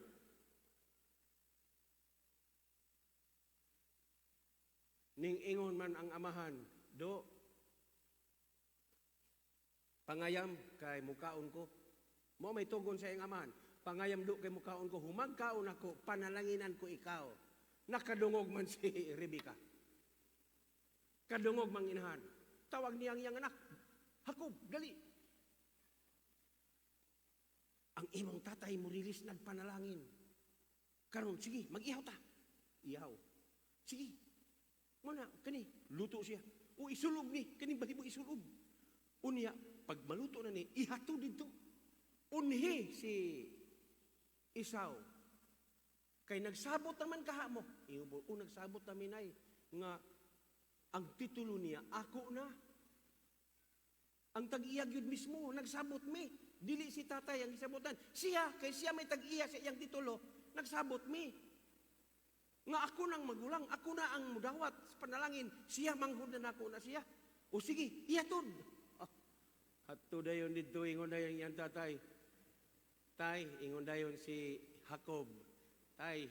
Ning ingon man ang amahan, do pangayam kay mukaon ko. Mo may tugon sa iyang amahan, pangayam do kay mukaon ko, humagkaon ako, panalanginan ko ikaw. Nakadungog man si Rebecca. Kadungog mang inahan. Tawag niya ang iyang anak, Jacob, dali. Ang imong tatay mo rilis nagpanalangin. Karon, sige, mag-ihaw ta. Ihaw. Sige. Muna, kani, luto siya. O isulog ni, kani balibo isulog. Unya, pag maluto na ni, ihato dito. Unhi si Esau. Kay nagsabot naman kaha mo. Iubo, o nagsabot namin ay, nga ang titulo niya, ako na. Ang tag-iya gyud mismo, nagsabot mi. Dili si tatay ang gisabotan. Siya, kay siya may tag-iya sa iyang titulo, nagsabot mi. Nga ako nang magulang, ako na ang mudawat sa panalangin, siya manghud na nako na siya. O sige, ihatod. Hatod dayon didto, ingon dayon iyang tatay. Tay, ingon dayon si Jacob. Tay,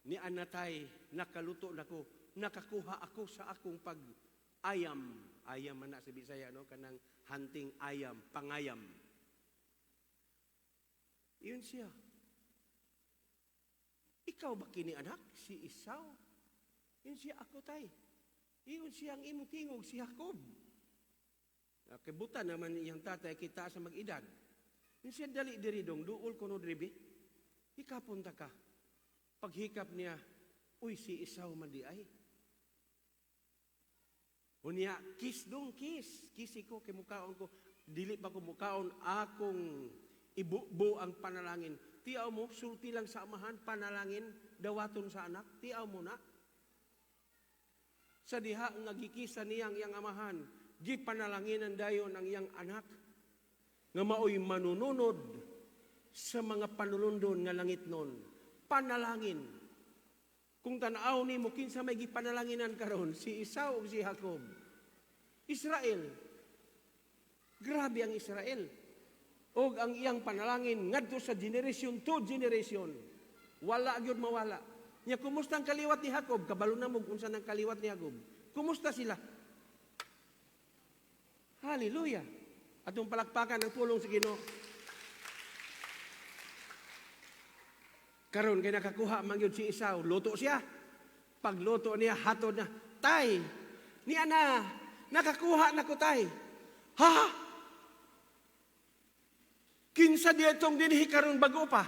ni anatay, nakaluto nako, nakakuha ako sa akong pag-ayam. Ayam man na sa Bisaya, no? Kanang hunting ayam, pangayam. Yun siya. Ikaw ba kini anak? Si Esau. Yun siya, ako tay. Yun siya ang imong tingog, si Jacob. Kibutan naman iyang tatay kita sa mag-edad. Yun siya dali diri dong, duol kuno diri bi. Hikapon ta ka. Paghikap niya, uy, si Esau man di ay. Unya, kiss dong, kiss. Kiss ko, kay mukaon ko. Dili pa ko mukaon, akong ibubo ang panalangin. Tiaw mo, sulti lang sa amahan, panalangin, dawaton sa anak, tiaw mo na. Sa diha nga gikisa niyang iyang amahan, gipanalanginan dayon ang iyang anak, nga maoy manununod sa mga panulundon nga langit nun. Panalangin. Kung tan-aw nimo kinsa may gipanalanginan karon, si Esau ug si Jacob. Israel. Grabe ang Israel. Og ang iyang panalangin ngadto sa generation to generation. Wala gyud mawala. Nya kumusta ang kaliwat ni Jacob? Kabalo na mo unsa nang kaliwat ni Jacob. Kumusta sila? Hallelujah. Atong palakpakan ang pulong sa Ginoo. Karon kay nakakuha man gyud si Esau, luto siya. Pagluto niya hatod na, tay, niya na nakakuha na ko tay. Ha? Kinsa dietong dinhi karon bago pa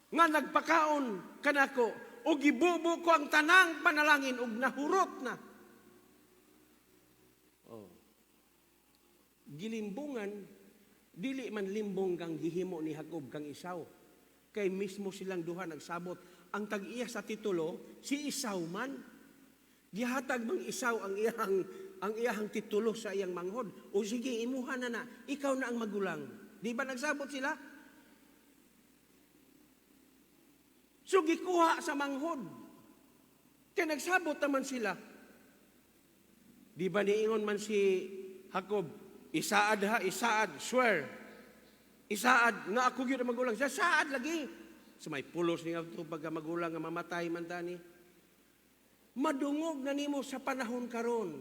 nga nagpakaon kanako og gibubo ko ang tanang panalangin og nahurot na. Oh. Gilimbungan, dili man limbong kang gihimo ni Jacob kang Esau. Kay mismo silang duha nagsabot. Ang tag-iya sa titulo, si Esau man. Gihatag mang Esau ang iyang titulo sa iyang manghod. O sige, imuha na na, ikaw na ang magulang. Di ba nagsabot sila? So gikuha sa manghod. Kaya nagsabot naman sila. Di ba niingon man si Jacob, isaad ha, isaad, swear. Isaad, nga ako gyud ang magulang. Siya, saad lagi. Sa may pulos ni nga pagka magulang nga mamatay man tani. Madungog na nimo sa panahon karon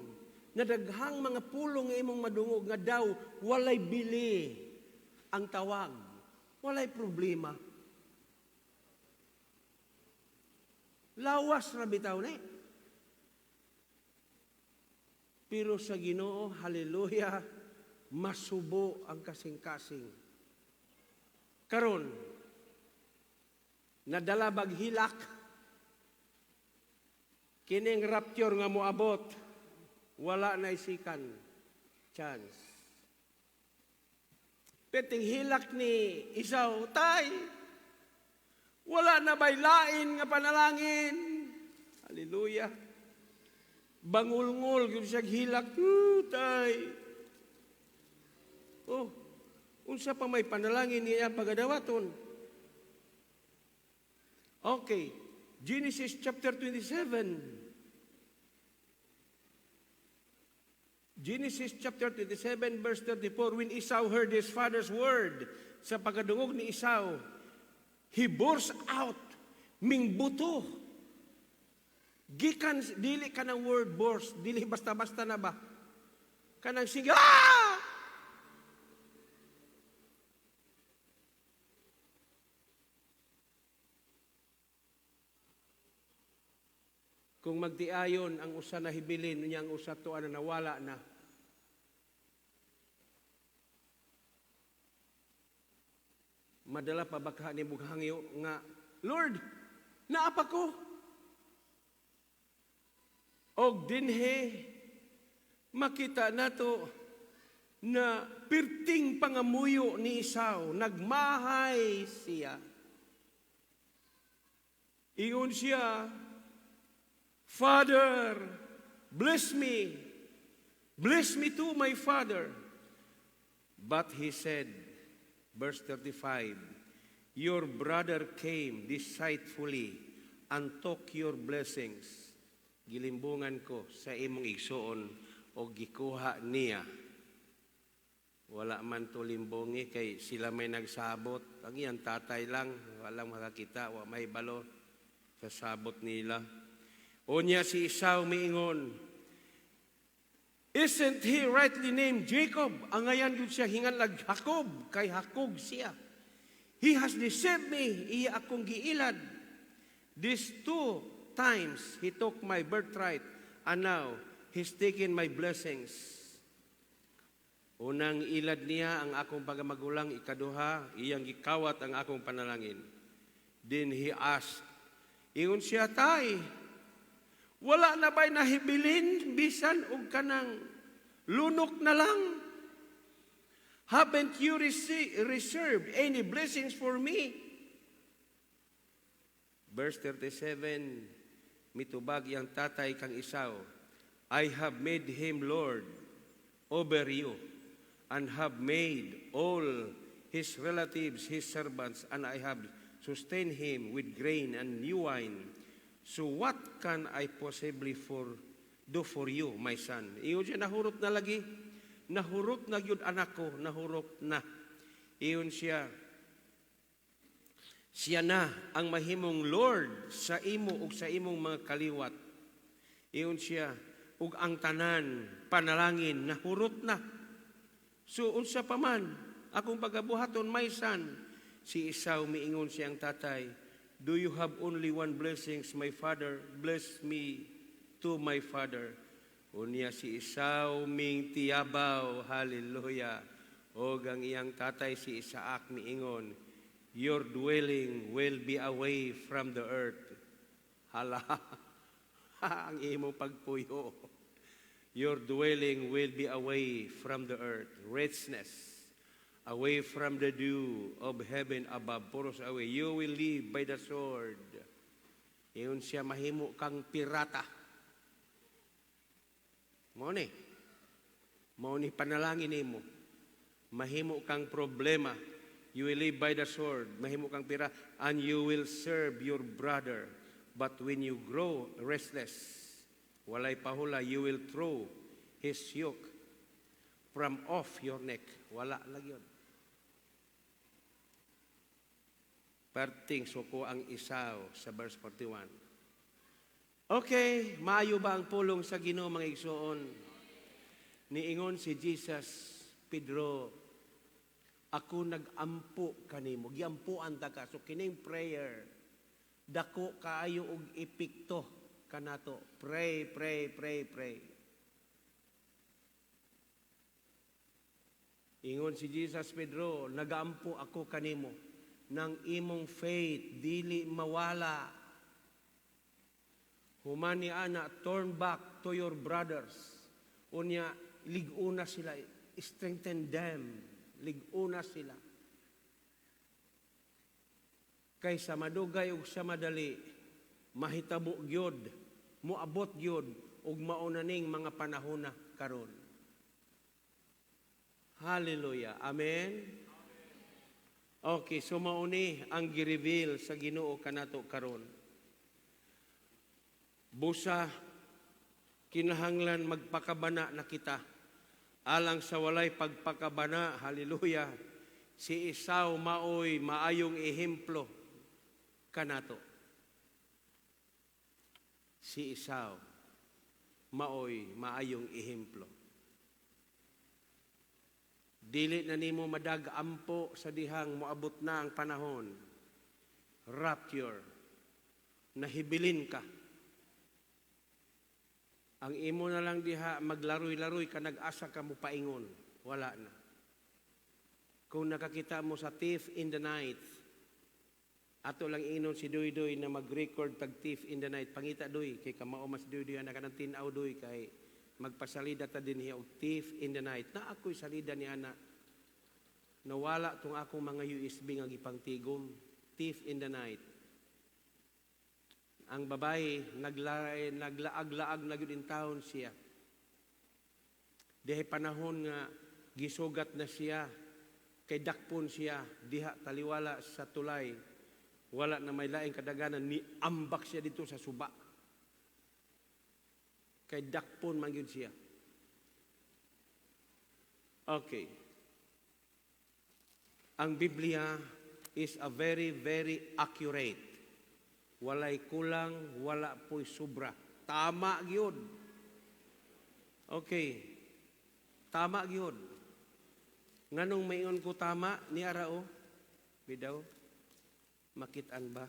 na daghang mga pulong nga imong madungog nga daw walay bili ang tawag, walay problema. Lawas ra bitaw ni. Pero sa Ginoo, hallelujah, masubo ang kasing-kasing. Karon, nadala bag hilak, kining rapture nga moabot, wala na isikan chance. Peting hilak ni Esau, "Tay, wala na ba'y lain nga panalangin?" Hallelujah. Bangulngol, gyud siya hilak, "Tay. Oh, unsa pa may panalangin niya pagadawaton?" Okay, Genesis chapter 27. Genesis chapter 27 verse 34, when Esau heard his father's word, sa pagkadungog ni Esau, he burst out, mingbuto. Gikan, dili ka ng word burst, dili basta-basta na ba? Kanang siga, ah! Kung magtiayon ang usa na hibilin, unya ang usa tuwa na nawala na. Madala pa baka ni bughangyo nga, "Lord, naapa ko." Og dinhe, makita nato na pirting pangamuyo ni Esau, nagmahay siya. Ingon siya, "Father, bless me. Bless me too, my father." But he said, verse 35, "Your brother came deceitfully and took your blessings." Gilimbungan ko sa imong igsuon o gikuha niya. Wala man to limbongi kay sila may nagsabot. Ang iyang tatay lang, walang makakita, wa may balo sa sabot nila. Unya si Esau miingon, "Isn't he rightly named Jacob?" Ang ngayan yun siya hinganlag Jacob, kay Jacob siya. "He has deceived me, iya akong giilad. These two times he took my birthright, and now he's taken my blessings." Unang ilad niya ang akong pagamagulang, ikaduha, iyang gikawat ang akong panalangin. Then he asked, ingon siya, "Tay, wala na ba'y nahibilin bisan og kanang lunok na lang? Haven't you reserved any blessings for me?" Verse 37, mitubag yang tatay kang Esau, "I have made him Lord over you and have made all his relatives his servants, and I have sustained him with grain and new wine. So what can I possibly do for you, my son?" Iyon siya, "Nahurot na lagi. Nahurot na gyud anak ko, nahurot na." Iyon siya, "Siya na ang mahimong Lord sa imo ug sa imong mga kaliwat." Iyon siya, ug ang tanan panalangin nahurot na. So unsa pa man akong pagabuhaton, my son? Si Esau miingon siyang tatay, "Do you have only one blessings, my father? Bless me to my father." Unya si Esau ming tiyabaw, hallelujah. Og ang iyang tatay si Isaac miingon, "Your dwelling will be away from the earth." Hala, ang imong pagpuyo. "Your dwelling will be away from the earth. Richness, away from the dew of heaven above." Puros away. "You will live by the sword." Iyon siya, mahimo kang pirata. Mao ni. Mao ni panalangin nimo. Mahimo kang problema. "You will live by the sword." Mahimo kang pira. "And you will serve your brother. But when you grow restless," walay pahula, "you will throw his yoke from off your neck." Wala lang yun. Perting suko ang Esau sa verse 41. Okay, maayo ba ang pulong sa Ginoo, mga igsoon? Niingon si Jesus, "Pedro, ako nagampo kanimo." Giampuan ta ka. So kining prayer, Dako kaayo og epekto kanato. Pray, pray, pray, pray. Ingon si Jesus, "Pedro, nagaampo ako kanimo ng imong faith dili mawala. Human ni ana, turn back to your brothers. Unya, lig-una sila, strengthen them, lig-una sila." Kay sa madugay ug sa madali, mahitabo gyud, moabot gyud ug mauna ning mga panahona karon. Hallelujah. Amen. Okay, so mauni ang gi-reveal sa Ginoo kanato karon. Busa kinahanglan magpakabana na kita. Alang sa walay pagpakabana, hallelujah, si Esau maoy maayong ehemplo kanato. Si Esau maoy maayong ehemplo. Dili na nimo madag-ampo sa dihang moabot na ang panahon. Rapture. Nahibilin ka. Ang imo na lang diha, maglaroy-laroy ka, nag-asa ka mo paingon. Wala na. Kung nakakita mo sa Thief in the Night, ato lang ingnon si Duy Duy na mag-record tag Thief in the Night. Pangita, Duy, kay kamao mas Duy Duy, anak ng tinaw, Duy, kay magpasalida ta din og Thief in the Night. Na ako'y salida ni ana. Nawala tong akong mga USB nga gipangtigom. Thief in the Night. Ang babae, naglaag-laag na gyud in town siya. Dihay panahon nga gisugat na siya, kay dakpon siya, diha taliwala sa tulay. Wala na may laing kadaganan, ni ambak siya dito sa suba. Kay dakpon man gyud siya. Okay. Ang Biblia is a very, very accurate. Walay kulang, wala po'y sobra. Tama gyud. Okay. Tama gyud. Nganong mayon ko tama ni arao? Bidaw? Makitaan ba?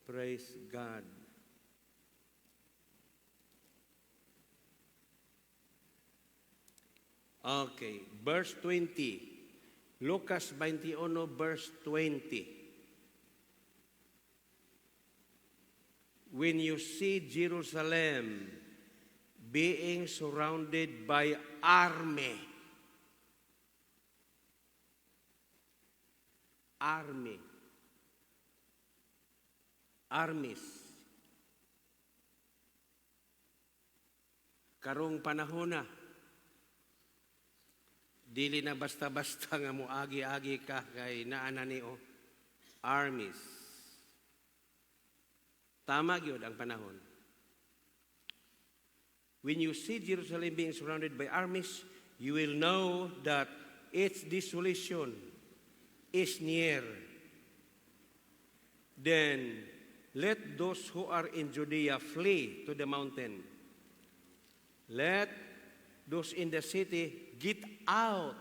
Praise God. Okay, verse 20. Lucas 21 verse 20. When you see Jerusalem being surrounded by army, army, armies, karong panahon na, dili na basta-basta nga moagi-agi ka kay naa na ni o armies. Tama gyud ang panahon. When you see Jerusalem being surrounded by armies, you will know that its desolation is near. Then let those who are in Judea flee to the mountain. Let those in the city get out,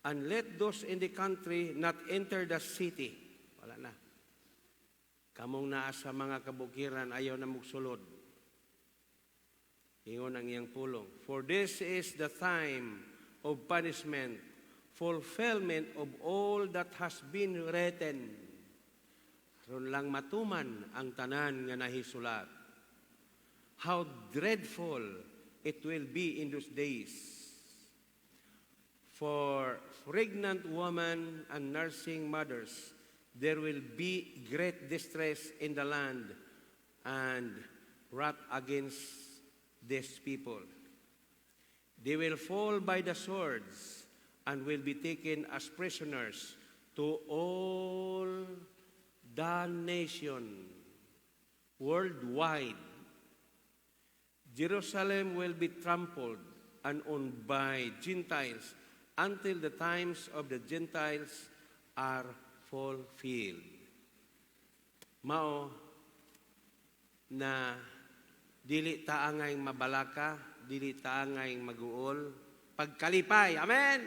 and let those in the country not enter the city. Wala na. Kamong naa sa mga kabukiran, ayaw na mugsulod. Ingon ang iyang pulong. For this is the time of punishment, fulfillment of all that has been written. Aron lang matuman ang tanan nga nahisulat. How dreadful it will be in those days for pregnant women and nursing mothers. There will be great distress in the land and wrath against these people. They will fall by the swords and will be taken as prisoners to all the nation worldwide. Jerusalem will be trampled and owned by Gentiles until the times of the Gentiles are fulfilled. Mao na dili taangay mabalaka, dili taangay maguol, pagkalipay. Amen.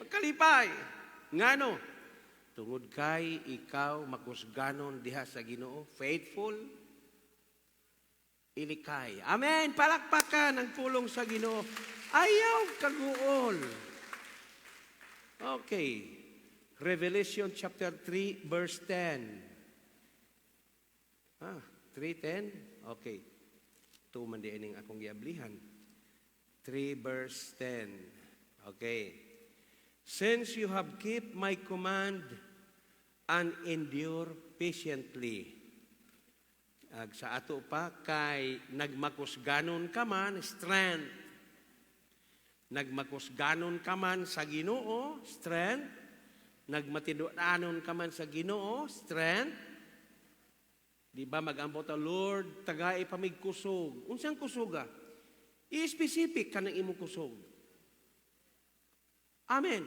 Pagkalipay. Ngano? Tungod kay ikaw makusganon diha sa Ginoo, faithful, ilikay. Amen. Palakpakan ang pulong sa Ginoo. Ayaw kaguol. Okay. Revelation chapter 3 verse 10. Ah, 3:10. Okay. Tuman di ining akong giablihan. 3 verse 10. Okay. "Since you have kept my command and endure patiently." Ag sa ato pa, kay nagmakusganon ka man, strength. Nagmakusganon ka man sa Ginoo, strength. Nagmatinudanon ka man sa Ginoo, strength. Di ba mag-ampo ta, "Lord, tagai pa mig kusog." Unsang kusoga? I-specific ka ng imong kusog. Amen.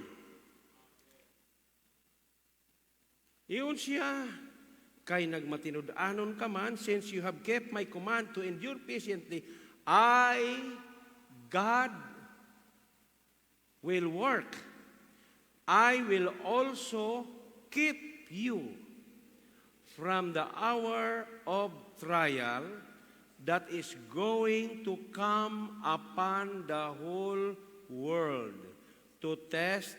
Iyon siya, kay nagmatinud-anon ka man, "Since you have kept my command to endure patiently, I, God, will work. I will also keep you from the hour of trial that is going to come upon the whole world to test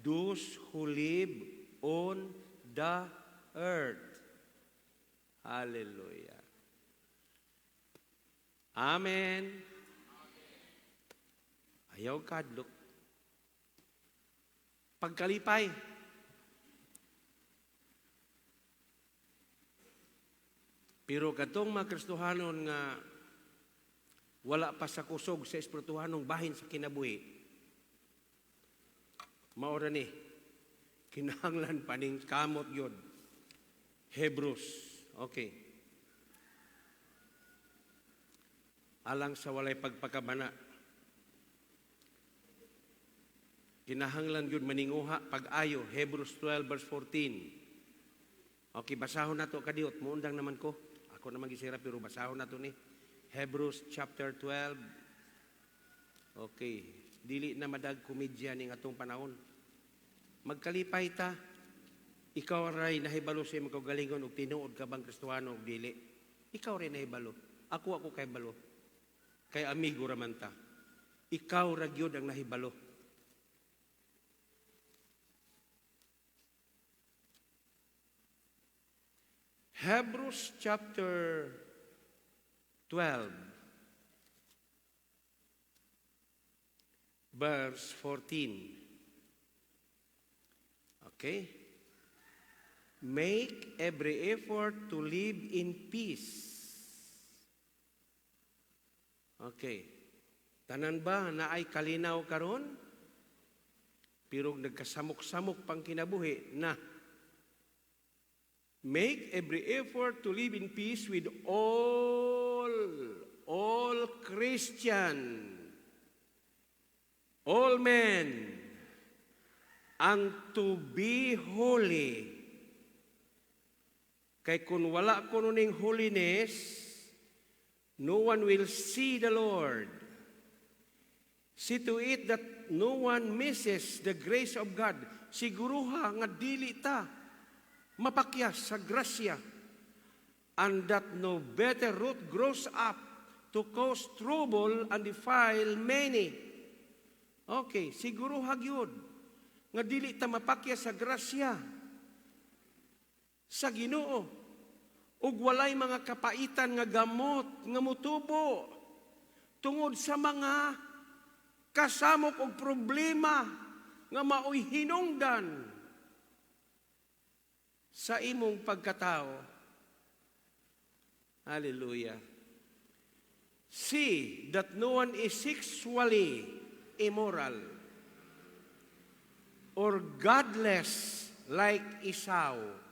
those who live on the earth." Hallelujah. Amen. Ayaw kadlok. Pagkalipay. Pero katong mga Kristohanon nga wala pa sa kusog sa espirituhanong bahin sa kinabuhi, maora ni, kinahanglan pa ning kamot yun. Hebrews. Okay. Alang sa walay pagpakabana, kinahanglan yun maninguha pag-ayo. Hebrews 12 verse 14. Okay, basahon na to kadiot. Muundang naman ko. Ako naman gisira pero basahon na to ni. Hebrews chapter 12. Okay. Dili na madag komedya ning atong panahon. Magkalipay ta. Ikaw ray nahibalo sa imong kaugalingon og tinuod ka bang Kristohano og dili. Ikaw ray nahibalo. Ako kahibalo. Kay amigo ra man ta. Ikaw ra gyud ang nahibalo. Hebrews chapter 12 verse 14. Okay? "Make every effort to live in peace." Okay. Tanan ba na ay kalinaw karon? Pero nagkasamok-samok pang kinabuhi na. "Make every effort to live in peace with all Christian, all men, and to be holy." Kay kung wala kuno ning holiness, no one will see the Lord. "See to it that no one misses the grace of God." Siguruha nga dili ta mapakyas sa grasya, "and that no bitter root grows up to cause trouble and defile many." Okay, siguruha gyud nga dili ta mapakyas sa grasya sa Ginoo ug walay mga kapaitan nga gamot nga mutubo tungod sa mga kasamok og problema nga maoy hinungdan sa imong pagkatao. Hallelujah. "See that no one is sexually immoral or godless like Esau,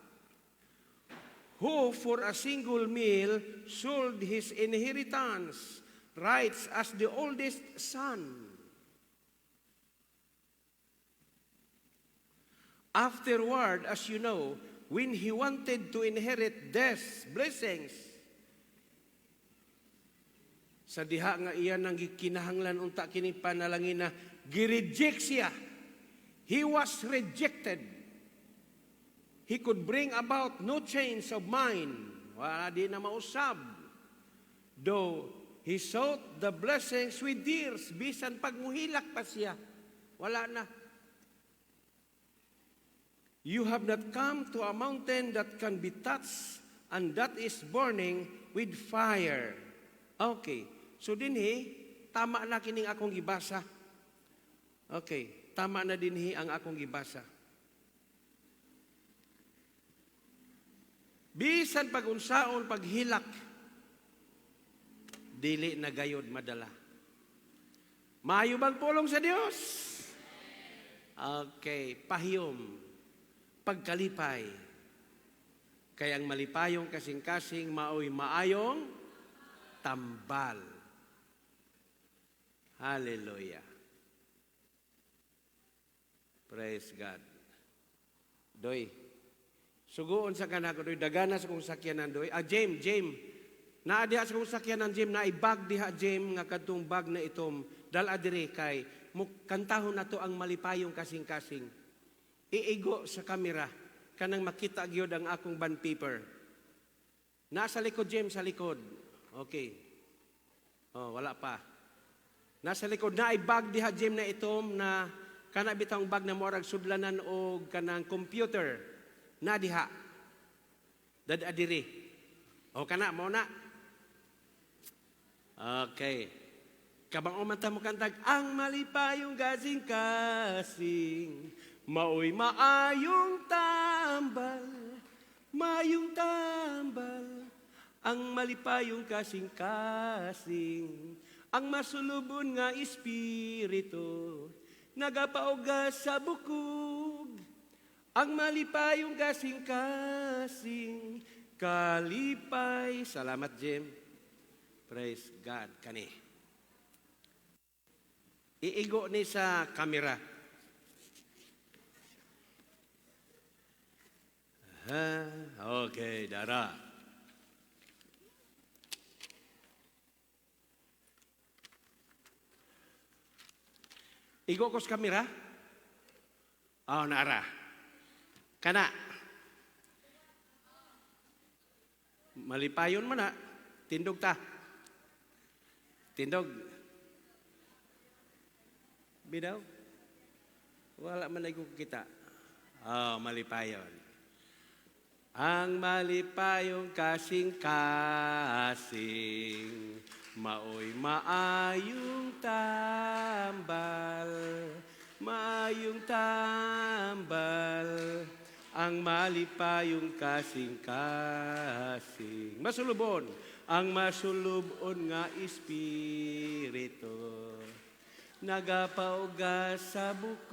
who for a single meal sold his inheritance rights as the oldest son. Afterward, as you know, when he wanted to inherit death's blessings," sa diha nga iya nang gikinahanglan unta kini panalangin na gireject siya. He was rejected. He could bring about no change of mind. Wala, di na mausab. Though he sought the blessings with tears, bisan pag muhilak pa siya, wala na. You have not come to a mountain that can be touched and that is burning with fire. Okay. So dinhi, tama na kining akong gibasa. Okay, tama na dinhi ang akong gibasa. Bisan pag-unsaon, paghilak, dili na gayod madala. Maayo bang pulong sa Dios? Okay, pahiyom, pagkalipay. Kaya ang malipayong kasing-kasing maoy maayong tambal. Hallelujah. Praise God. Doy, suguon sa kanako, doy, dagana sa kong sakyanan, doy. Ah, James, James. Naa diha sa kong sakyanan, James, naay bag diha, James, nga kadtong bag na itom. Dala diri kay kantahon na to ang malipayong kasing-kasing. Iigo sa kamera, kanang makita gyud ang akong band paper. Nasa likod, James, sa likod. Okay. Oh, wala pa. Nasa likod, naay bag diha, James, na itom na kana bitawng bag na moarag sudlanan og kanang computer. Na diha. Dad adiri. O kana mo na. Okay. Kabang umanta mo kantag ang malipayong kasing-kasing, maoy maayong tambal, maayong tambal, ang malipayong kasing-kasing, ang masulubon nga espiritu, nagapaugas sa bukog, ang malipayong kasing-kasing, kalipay. Salamat, Jim. Praise God. Kani. Iigo ni sa kamera. Ha, okay, dara. Igo ko sa kamera? Oh, nara. Kana. Malipayon man na. Tindog ta. Tindog. Bidaw? Wala man ay kita. Oh, malipayon. Ang malipayong kasing-kasing, maoy maayong tambal, maayong tambal, ang malipayong kasing-kasing. Masulubon, ang masulubon nga espiritu, nagapaugas sa bukog,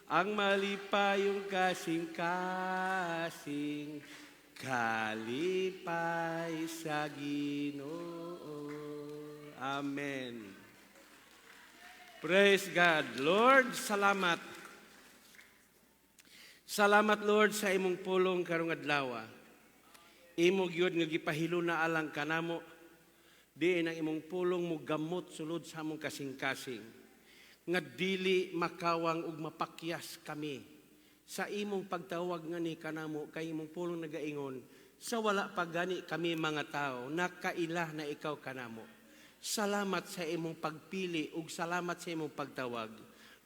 ang malipayong kasing-kasing, kalipay sa Ginoo. Amen. Praise God. Lord, salamat. Salamat, Lord, sa imong pulong karong adlaw. Imo gyud nga gipahiluna alang kanamo. Diin ang imong pulong mo gamot sulod sa among kasing-kasing. Nga dili makawang ug mapakyas kami sa imong pagtawag nga ni kanamo, kay imong pulong nagaingon sa wala pa gani kami mga tao, nakaila na ikaw kanamo. Salamat sa imong pagpili ug salamat sa imong pagtawag.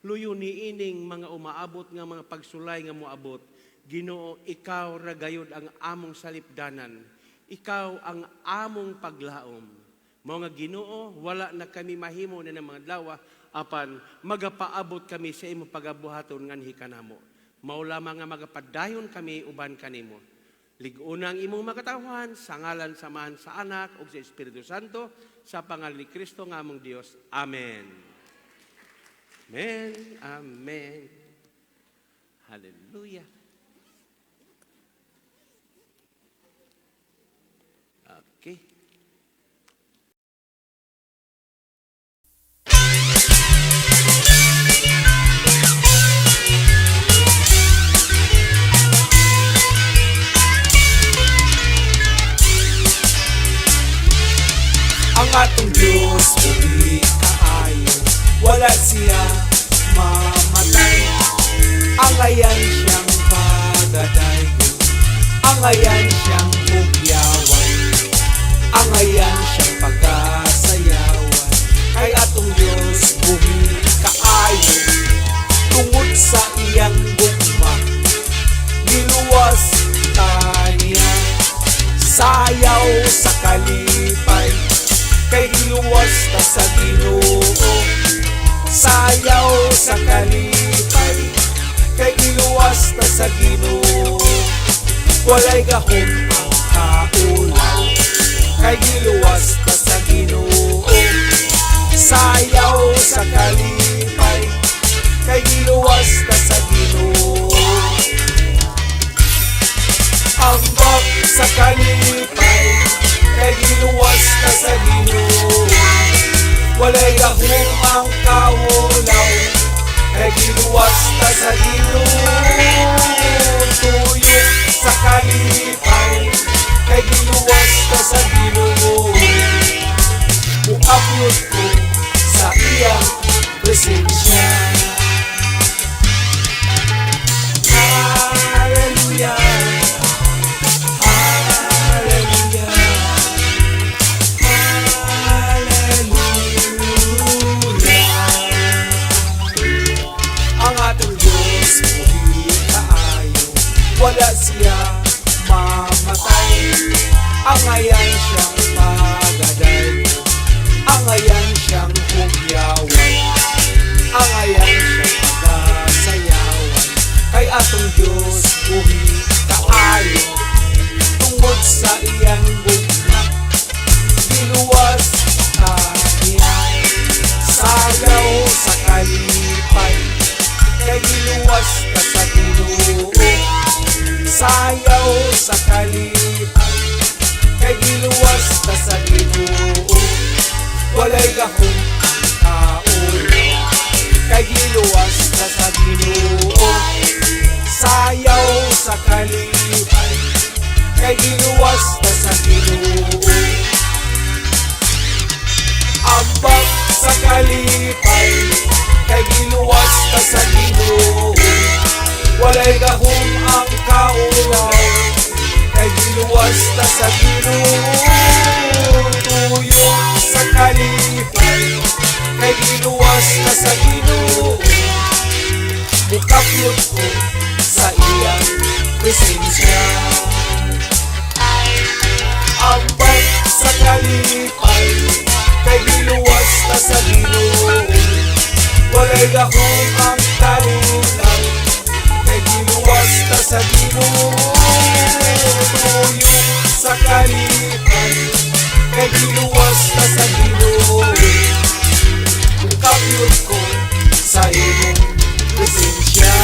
Luyo niining mga umaabot nga mga pagsulay nga moabot. Ginoo, ikaw ra gayud ang among salipdanan. Ikaw ang among paglaom. Mao nga Ginoo, wala na kami mahimo na ng mga adlaw, apan magapaabot kami sa imong pagabuhaton nganhi kanamo. Mao lamang nga magapadayon kami uban kanimo. Lig-una ang imong makatawhan sa ngalan sa Amahan, sa Anak ug sa Espiritu Santo, sa pangalan ni Kristo nga among Dios. Amen. Amen. Amen. Hallelujah. Okay. Ang atong Diyos buhi kaayo, wala siya mamatay. Angayan siya Angayan siyang hugyawan, angayan siyang pagasayawan. Kay atong Dios buhi kaayo, tungod sa iyang gugma giluwas ta niya. Sayaw sa kalipay, kay giluwas ta sa Ginoo. Sayaw sa kalipay, kay giluwas ta sa Ginoo. Walay gahom ang kaulaw, kay giluwas ta sa Ginoo. Sayaw sa kalipay, kay giluwas ta sa Ginoo. Ambak sa kalipay, kay giluwas ta sa Ginoo. Walay gahom ang kaulaw, kay giluwas ta sa Ginoo. Tuyok sa kalipay, kay giluwas ta sa Ginoo. Muapyot ko sa iyang presensya. Hallelujah, Hallelujah, Hallelujah. Ang atong Diyos buhi kaayo, wala siya mamatay. Angayan siyang pagadayon, angayan siyang hugyawan, angayan siyang pagasayawan. Kay atong Diyos buhi kaayo, tungod sa iyang gugma giluwas ta niya. Sayaw sa kalipay, kay giluwas ta sa Ginoo. Sayaw sa kalipay, kay giluwas ta sa Ginoo. Walay gahom ang kaulaw, kay giluwas ta sa Ginoo. Sayaw sa kalipay, kay giluwas ta sa Ginoo. Ambak sa kalipay, kay giluwas ta sa Ginoo. Walay gahom ang kaulaw, kay giluwas ta sa Ginoo. Tuyok sa kalipay, kay giluwas ta sa Ginoo. Mukapyot ko sa iyang presensya. Ambak sa kalipay, kay giluwas ta sa Ginoo. Walay gahom ang kalinaw, kay giluwas ta sa Ginoo. Tuyok sa kalipay, kay giluwas ta sa Ginoo. Mukapyot ko sa imong presensya.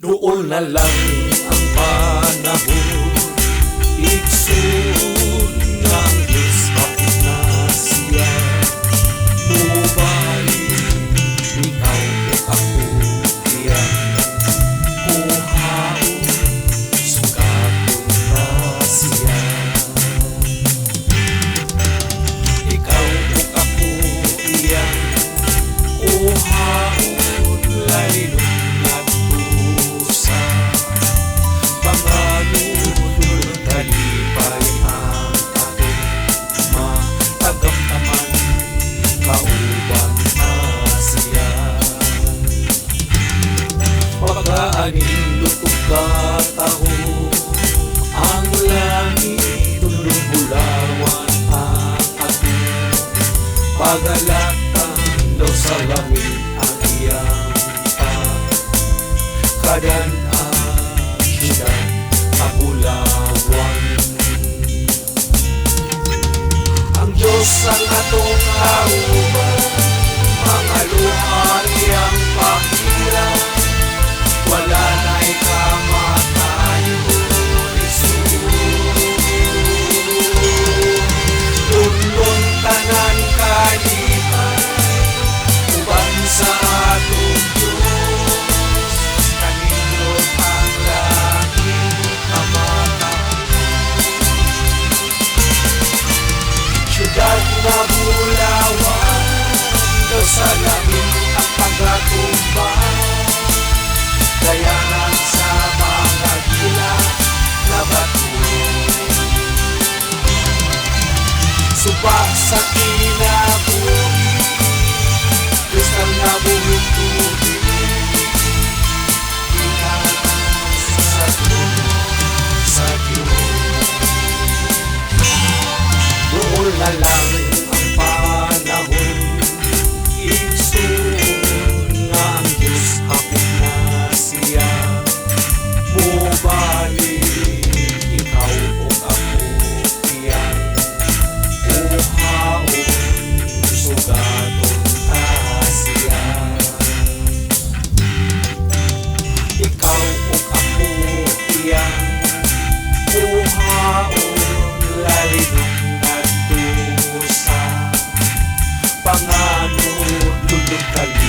Doon na lang ang panahon, igsoon nga ang Diyos hapit na siya. Mubalik, ikaw ug ako iyang kuhaon, sukaton ta siya. Ikaw ug ako iyang kuhaon, laynon ngadto sa panganod. Kalipay ang atong matagamtaman, kauban ta siya. Pagkaanindot ug kataho ang langit, tulong bulawan ang atong pagalatan daw sa langit ang iyang pagkadan-ang siyudad kabulawan. Ang Diyos ang atong kauban, mga luha iyang pahira, wala na'y kamatayon igsoon. Lunlun tanan kalipay, uban sa atong Diyos, kanindot ang langit. Panganod, lulod.